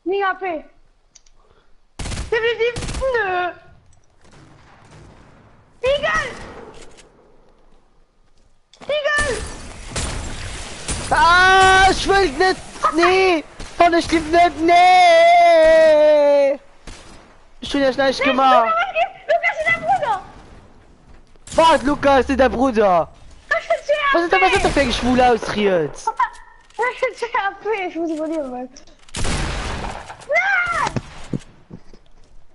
9 AP. Definitiv, nö. Egal. Egal. Ah, ich will nicht. Nee. Von ich lieb nicht. Nee. Ich hun echt näischt gemaach. Lukas ist dein Bruder! Wat Lukas ist dein Bruder? Was ist das, was ist das für eng schwul Ausried? Ich muss überleben.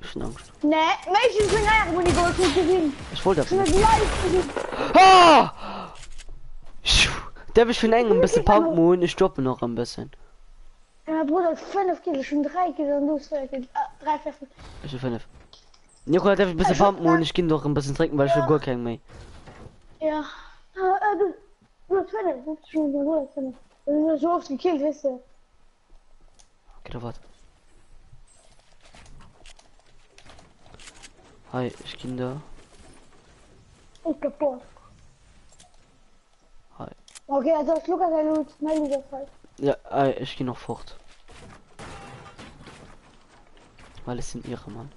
Ich hun Angst. Nee, Mädchen sind eier Muni gold nicht gesehen. Ich wollte das nicht. Ah! Darf ich vun engem e bësse Pump moon? Ich droppen noch en bëssen. Mäi Brudder huet 5 Kills, ech hunn 3 Kills an du hues 4 Kills, ah 3, 4, 5. Ech hu 5. Nicolas, därf ech e bësse Pump moen? Ech ginn doch en bëssen trénken, well ech hu guer keng méi. Ja, äh, du, du hues 5, du hues schon, mein Bruder huet 5. Du hues so oft gekillt, weess de. Okay, da wart. Hei, ech ginn der. Ist kaputt. Hei. Okay, also ass Lukas säi Loot, mäi Loot ass hei. Ja, ey, ech ginn och fort. Well ech sinn Iremann.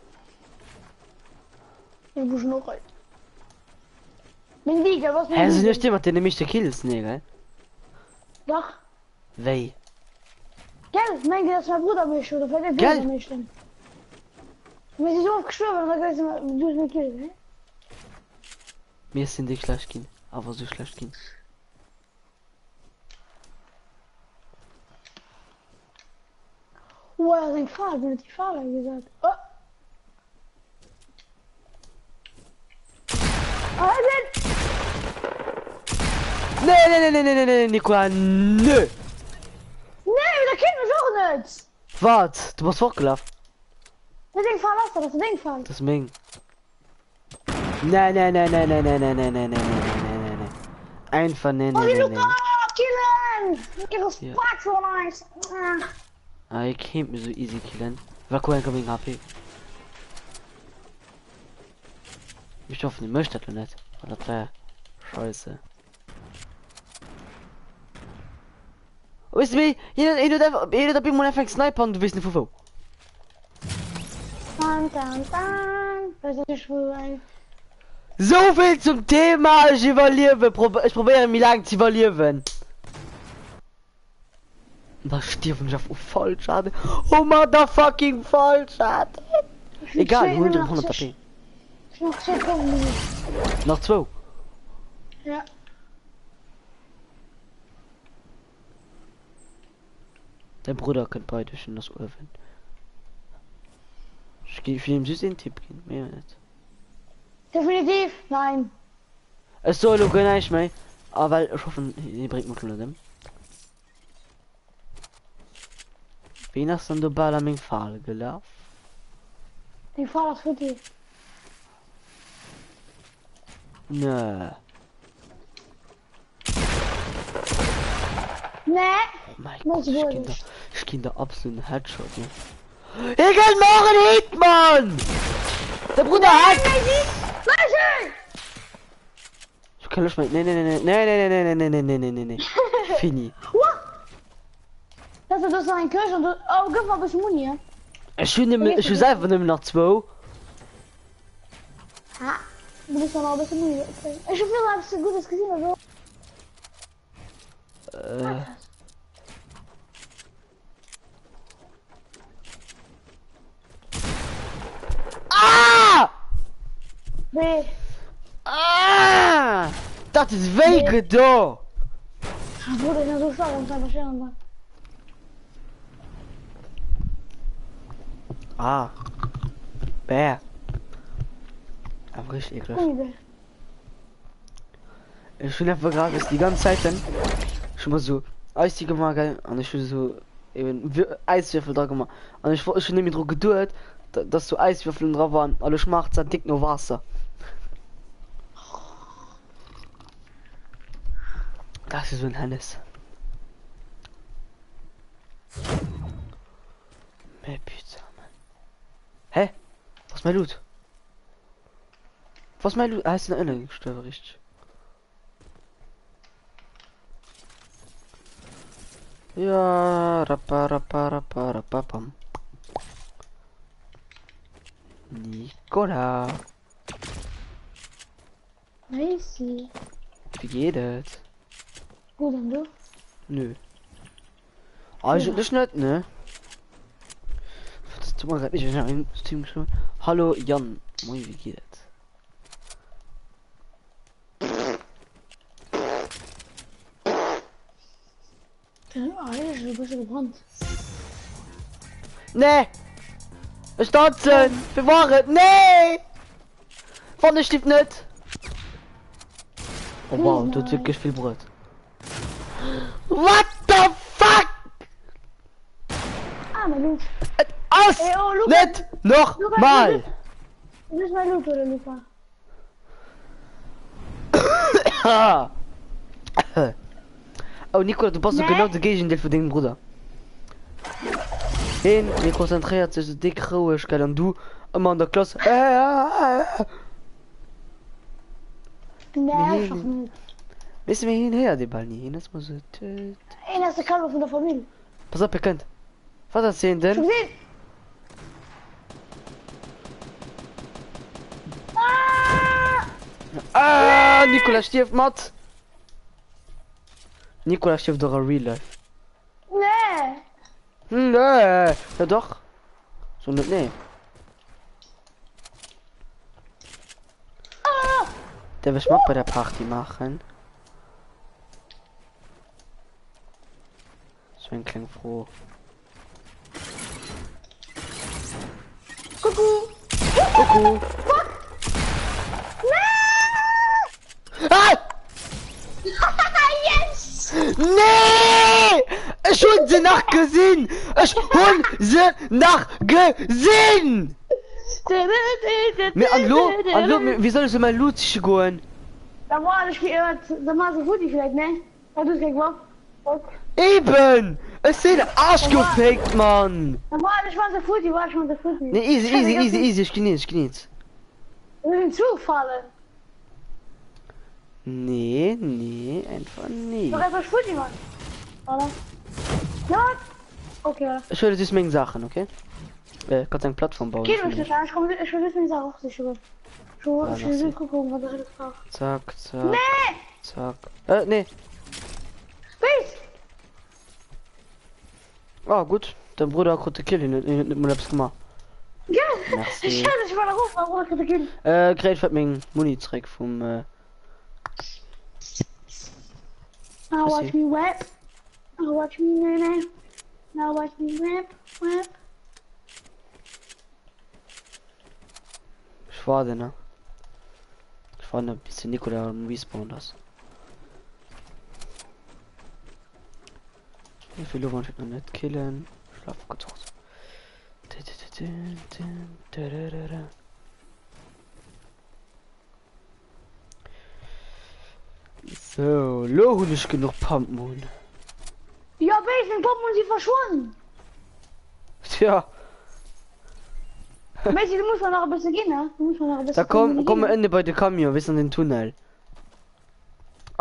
Ech buschen och hei. Meng Liga, was Hä, sinn ech dee mat deene meeschte Kills? Nee, gell? Dach. Wéi? Gell, mengt Dir, dass mäi Brudder mech, oder vläicht mäi Brudder mech dann. Mir si sou oft gestuerwen an da gëss du es mech killen, he? Mir sinn déi schlecht ginn, awer sou schlecht ginn. Wow, dat ass eng Fal, wien huet déi Fal agesat? Oh! Ah, nee! Nee, nee, nee, nee, nee, nee, nee, Nicolas, nö! Nee, da killt mech och net! Wat? Du bass fortgelaf? Wéi deng Fal ass dat? Ass dat deng Fal? Dat ass meng. Nee, nee, nee, nee, nee, nee, nee, nee, nee, nee, nee, nee, nee, nee. Einfach nee, Oh, nee, die nee, nee. Luca! Killen! Ja. Respekt vor eis! Ah, ich kéint mir so easy killen. War cool, incoming HP. Ich hoffe, die möchte das nicht. Weil das wäre scheiße. Weißt du wie? Jeder, jeder, darf, jeder darf immer einfach Sniper und du weißt nicht von wo. Tan, tan, tan. Das ist wo ein. So viel zum Thema, ich überlebe. Ich probiere, wie lange zu überleben. Da stierwen ech einfach falsch an. Oh motherfucking falsch an. Egal, mir hunn 100 HP. Nach zwou kommen. Nach zwou? Ja. Dein Bruder kënnt bei dech en ass uewen. Ech gi fir him just een Tipp ginn, méi net. Definitiv nein. Ech soe lo guer näischt méi, a well ech hoffen hie bréngt mech lo net ëm. Ween ass dann do bal a meng Fal gelaf? Deng Fal ass futti. Nö. Nee. Oh mein Gott, ich ginn der, ich ginn der absoluten Headshot, ne? Hie gëtt mer och en Hit, Mann! Der Bruder hackt! Ich kann nicht mehr. Nee, nee, nee, nee, nee, nee, nee, nee, nee, nee, nee, nee, nee. Fini. Das ist das ein Kirsch und oh, gib mal ein bisschen Muni. Ich hun nëmmen, ich hun selwer nëmmen nach zwou. Ha, du bist noch ein bisschen Muni. Okay. Ich hab viel etwas Gutes gesehen, also. Äh. Ah! Wéi? Ah! Dat is wéi gedo! Ah, Bruder, ich bin so stark und einfach schön. Ah. Bäh. Awer richtig eklig. Gummibär. Ech hunn einfach grad bis die ganz Zeit dann schon mal so Eistee gemacht gell an ech hunn so eben Äiswürfel dra gemacht an ech ech hunn net méi dru geduet dass do Äiswürfelen dra waren an elo schmaacht se dick no Waasser. Dat ass esou en Hennes. Mais putain man. Hä? Wo ass mäi Loot? Was mein Loot? Ah, ist in Erinnerung gestorben, richtig. Ja, rappa, rappa, rappa, rappa, pam. Nicola. Nice. Wie geht es? Gut, und du? Nö. Eigentlich net, ne? Das tut mir grad nicht in einem Stream geschrieben. Hallo Jan, moin, wie geht es? Ah, du bist gebrannt. Nee! Ech tanzen! Fir war et? Nee! Wann ech lief net! Oh wow, du huet wierklech vill Brot. What the fuck? Ah, mein Loot. Et ass Ey, oh, Luca. net normal! Du bist mein Loot, oder Luca? Oh Nicolas, du bass so Nee. genau de Géigendeel vun dengem Brudder. Heen, hie konzentréiert sech sou déck roueg, gell, an du ëmmer an der Klass. Nee, Nee, einfach nee. net. Weess de, mee hien héiert ee bal ni. Hien ass ëmmer sou tüt. Een ass de Kalbo vun der Famill. Pass op, hie kënnt. Wat ass hien Schon denn? gesehen. Ah! Ah, Nicolas stierft mat. Nicolas stierft och a real life. Nee, ja doch. So net nee. Ah! Därf ech mat bei der Party maachen? So eng kleng Fro. Kuckuck. Kuckuck. Fuck! Nee! Ah! yes! Nee! Ech hunn se nach gesinn! Ech hunn se nach gesinn! Mee an lo, an lo, wéi soll ech se mäi Loot siche goen? Da war ich da war so gut vielleicht, ne? Da du keng Waff. Fuck. Eben! Ech sinn arschgefaked, Mann! Da war ich war so futti, war ich war so futti. Nee, easy, easy, easy, easy, ech ginn eens, ech ginn eens. Wir sind zugefallen. Nee, nee, einfach nee. Doch einfach futti, Mann. Oder? Ja. Okay, oder? Ech huele just meng Saachen, okay? Äh, kannst eng Plattform bauen. Kill mich nicht, ich komm, ich will wissen, wie es auch sich über. Ich will, Ah, ich will merci. gucken, was ich alles brauche. Zack, zack, Nee! zack. Äh, nee. Peace! Ah, gutt. Dein Bruder krut de Kill, hien huet net mol eppes gemaach. Ja! Merci. Ich schau dich mal ruf, mein Bruder kriegt den Kill. Äh, kréit wat meng Muni zréck vum, äh, Now watch Merci. me whip. Now watch me nae nae. Now watch me whip, whip. Ech waarden, ne? Ech waarden bis den Nicolas am Respawn ass. Wéi vill wollt ech nach net killen? Schlaf kurz aus. So, lo hunn ech genuch Pumpmoon. Ja, wéi seng Pumpmoon si verschwonnen. Tja. Messi, du muss mer nach e bësse ginn, ne? Du muss mer nach e bësse Da komm, komm ënne bei de Camion, wis an den Tunnel.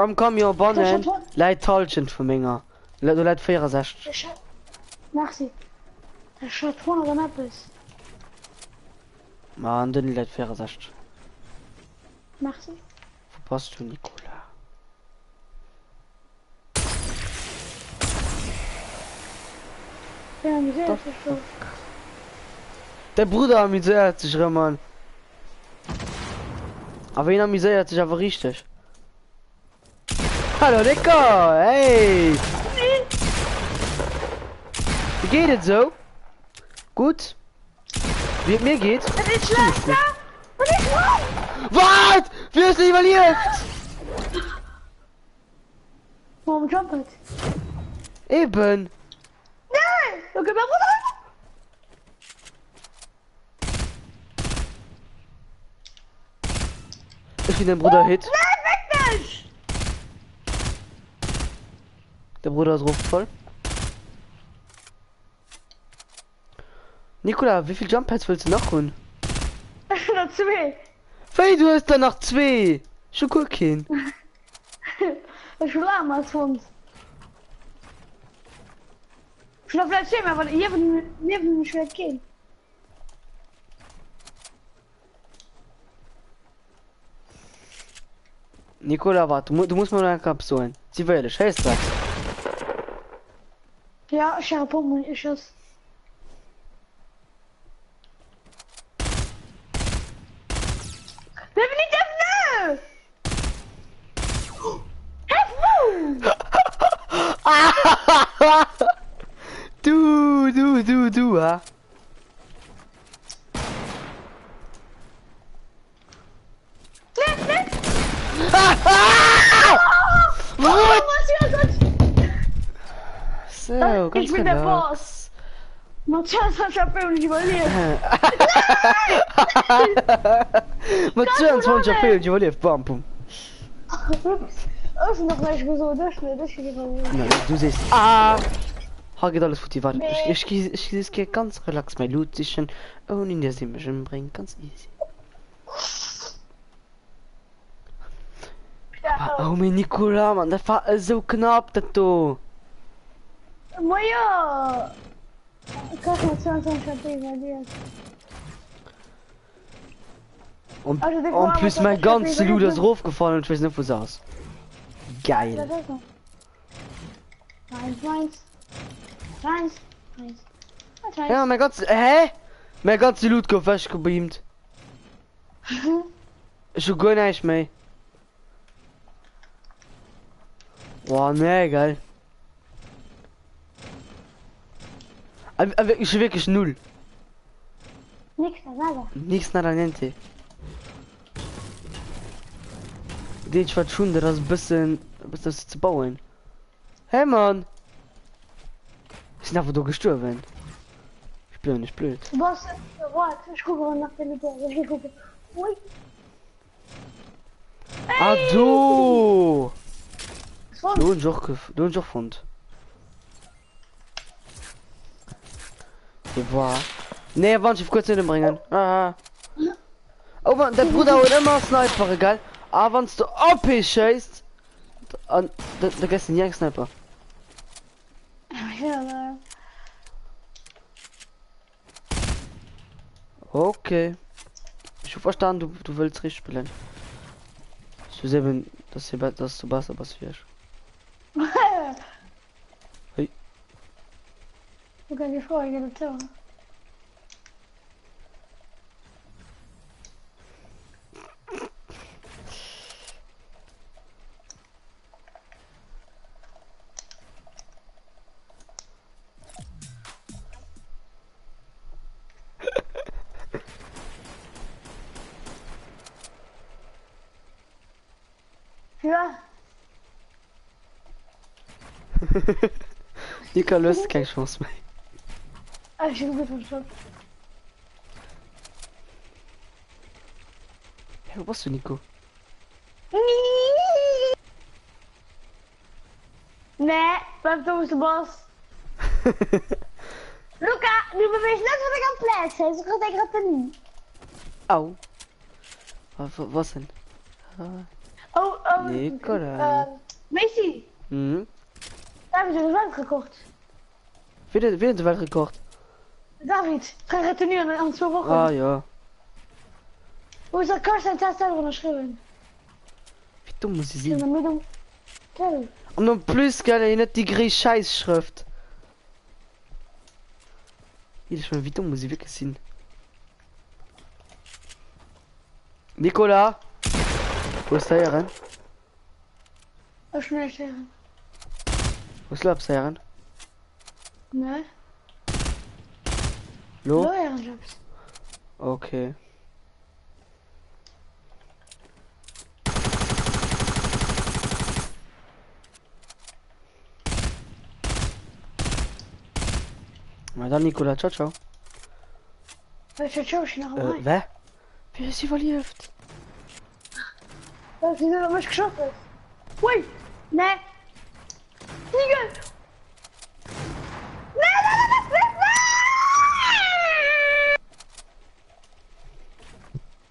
Am Camion bannen läit d'Halschent vu menger. Do läit 64. Merci. Dat ass 200 an eppes. Ma an den läit 64. Merci. Wo bass du Nicolas? Ja, amuséiert sech do. Däi Brudder amuséiert sech erëm an. Awer hien amuséiert sech awer richteg. Hallo Nico, hey! Wéi geet et sou? Gutt? Wéi et mir geet? Et ist schlecht, ne? Und ich Wat? Wéi hues de iwwerlieft? Warum jumpert? Eben. Nee! Okay, mein Bruder! Ech ginn dem Bruder Hit. Nein, weg mich! Der Bruder ist voll. Nicola, wéi vill Jump Pads wëlls de nach hunn? Nach zwee. Wéi, du hues der nach zwee? Ech hu guer keen. Ech hu Lamas fonnt. Ech hunn der vläicht zwee, mä awer niewent niewent mech vläicht keen. Nicola, wart, du, du muss mir noch eppes soen. Si wéierlech, héiers du dat? Ja, ech hat e puer Mol geschoss. Du, du, du, du, ha? So, ganz Ich bin der relax. Boss. Mat 22 AP hunn ech iwwerlieft. Mat 22 AP hunn ech iwwerlieft. Bam, bum. Ups. Ech hunn nach näischt gesot. Ech net, ech hunn iwwerlieft. Nein, du sees. Ah! Ha geht alles futti. Warte, ich, ich, ich, ich, ich geh ganz relax mein Loot sichern, ohne dass ich mich umbringt. Ganz easy. Ja. Oh, mein Nicolas, Mann, dat war esou knapp, dat do. Ma jo. Krass mat 22 HP iwwerlieft. Und, Also, de en plus, mein 22 HP ganze Loot ass iwwerlieft. rofgefallen und ich weiß net, wo se ass. Geil. Dat ass noch. Meins, meins. Meins. Nice. Wat heißt? Ja, mein ganze. Hä? Mein ganze Loot gouf wechgebeamt. Ech hu guer näischt méi. Boah, nee, geil. Ich wirklich null. Nix, nada. Nix, nada, niente. Den ich schon, das ist ein bisschen, bisschen zu bauen. Hey Mann! Ich bin einfach do gestorben. Ich bin nicht blöd. Du bass, wart, ich gucke nach der Lupe. Ich geh gucken. Ui. Ah do! Was Do hunn ech och gef do hunn ech och fonnt. Et war. Nee, wann ech kuerz net ëmbréngen. Ah. Oh wann der Bruder huet ëmmer Snipere, gell? A wann s du op hie schéisst, an da da gëss de ni eng Sniper. Ja, Okay. Ich hab verstanden, du, du willst richtig spielen. Du eben, dass, du, dass du besser bist wie ich. Hey. Du kannst die Frage dazu. Ja. Nicole, du hast keine Chance mehr. Ah, ich bin gut verstanden. Hey, wo bist du, Nico? Nee, blijf toch de bas. Luca, nu bewees net wat ik aan het plaatsen. Ze gaat ik dat niet. Au. Was, was denn? Oh, oh. Nicola. Uh, Messi. Mhm. David heeft een wereldrecord. Wie wie de Weltrekord? David, ga het nu aan, aan het wochen. Ah ja. Hoe is dat Karsten test zelf onderschreven? Wie dumm muss ich In sinn? de middel. Kijk. An en plus gell hien net déi gréi Schäisschrëft. Ech mein, wéi domm muss ee wierklech sinn? Nicolas! Hues de héieren? Ech hun näischt héieren. Hues du eppes héieren? Nee. Lo? Lo héieren ech eppes. Okay. Ma dann Nicola, ciao ciao. Äh, ciao ciao, ich nach Äh, wä? Wéi hues iwwerlieft? Well si op mech geschoss huet. Ui! Nee! Nigel! Nee, nee, nee, nee, nee!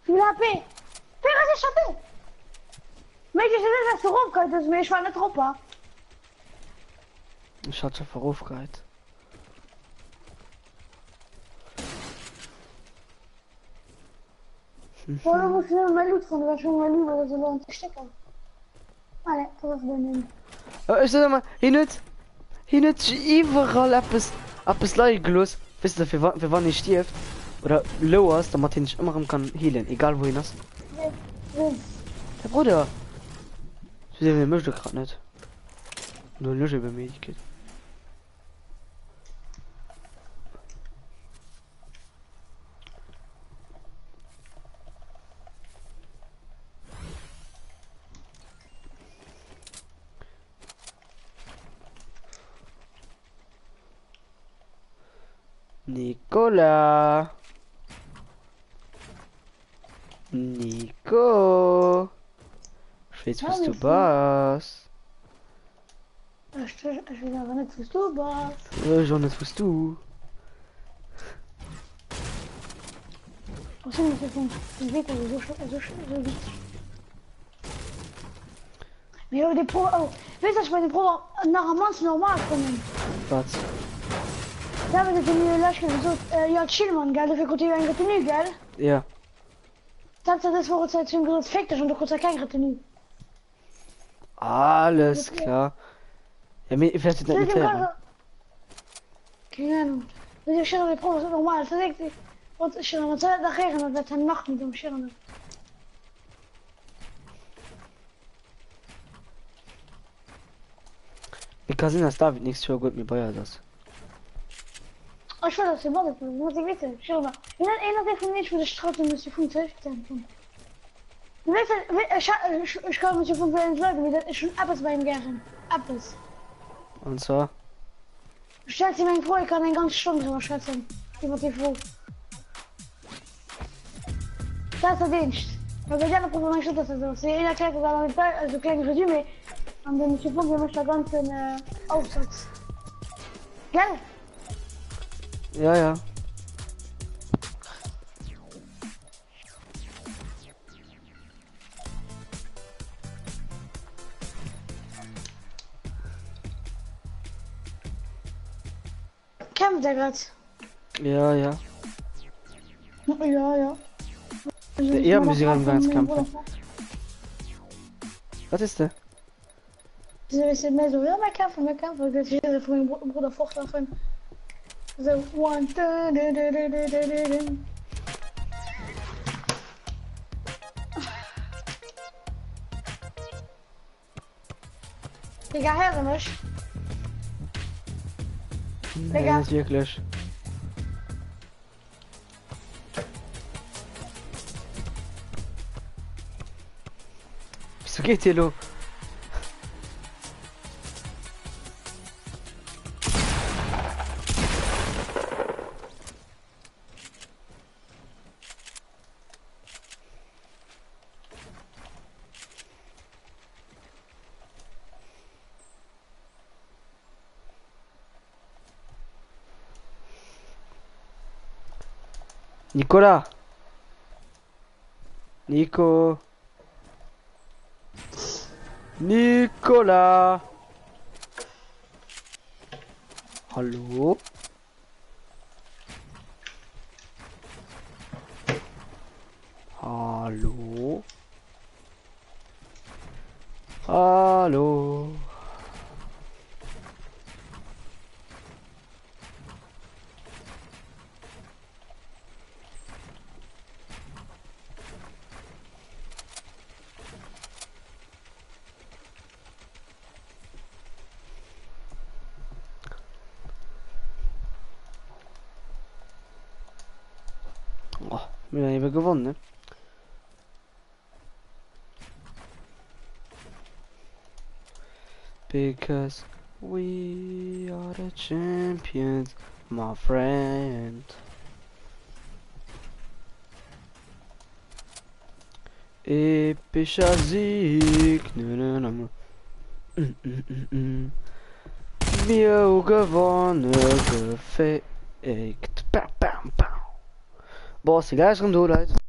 Vill HP! Wéi ass ech HP? Méiglech ass net, dass du erofgeheit hues, mee ech war net drop, ha. Ech hat scho erofgeheit. Boah, da muss ich nur mein Loot finden, weil schon mein Loot oder so lohnt sich stecken. Ah, ne, das ist bei Äh, Ech sot ëmmer, hien huet, hien huet sech iwwerall eppes, eppes leie gelooss, weess de, fir wa, fir wann hie stierft oder low ass, damat hien sech ëmmer erëm kann healen, egal wou hien ass. Wien? Der Brudder! Zu deem, dee mécht e grad net. Lo hunn ech ebe Medikit. Nicolas. Nico. Ich weiß, was du bass. Ech ech weess awer net wous du bass. Ech och net wous du. Ech hunn mech vum Wéckel esou esou esou witzeg. Mee jo déi Pro oh weess dass ech bei de Pro nach am mannsten normal fannen. Wat? David huet mir lech gesot jo chill Mann gell dofir krut hie jo eng Retenue gell? Ja. Dat hat dës Woch huet zu him gesot féck dech an du krut keng Retenue. Alles klar. Ja, mir vielleicht net mit hören. Keng Ahnung. Mee ech héieren de Proff ass net normal. Dat ass wat ech héieren. Wat soll dat nach héieren, wat dat nach mit um Schirren. Mee ka sinn, dass David nächst Joer guer net méi bei eis ass. Ech wëll dass hie mat ass, muss ee wissen. Ech héieren nach een ass ee vun deenen, wou sech traut, dem Monsieur Funk zeréckzehänken. Weess de, ech ech kann Monsieur Funk wéinst leiden, mee ech hunn eppes bei him gären. Eppes. An zwar? Stells him eng Fro, e kann eng ganz Stonn driwwer schwätzen, iwwer déi Fro. Dat ass dat eenzegt. Well bei déi aner Proffe mengen ech net, dass dat esou ass. Deen een erkläert dat awer mit esou klenge Resumé an de Monsieur Fonck, dee mécht da ganzen Aufsatz. Gell? Ja, ja. Kämpft er grad? Ja, ja. Ja, ja. Der eher muss ich am ganz kämpfen. Was ist der? So, mehr so, ja, mehr kämpfen, mehr kämpfen. Jetzt hier von meinem Bruder fortlaufen. So, one, du, du, du, du, du, du, du. Digga, héiers de mech? Nee, Digga. net wierklech. Wieso geet hie lo? Nicolas Nico Nicolas Hallo Hallo? Hallo? Oh, mir haben eben gewonnen, ne? Because we are the champions, my friend. Epischer Sieg. Nö, nö, nö, nö. Mm, mm, mm, mm. Mir hu gewonne gefaked. Bam, bam, bam. Boah, si gläich erëm do, Leit.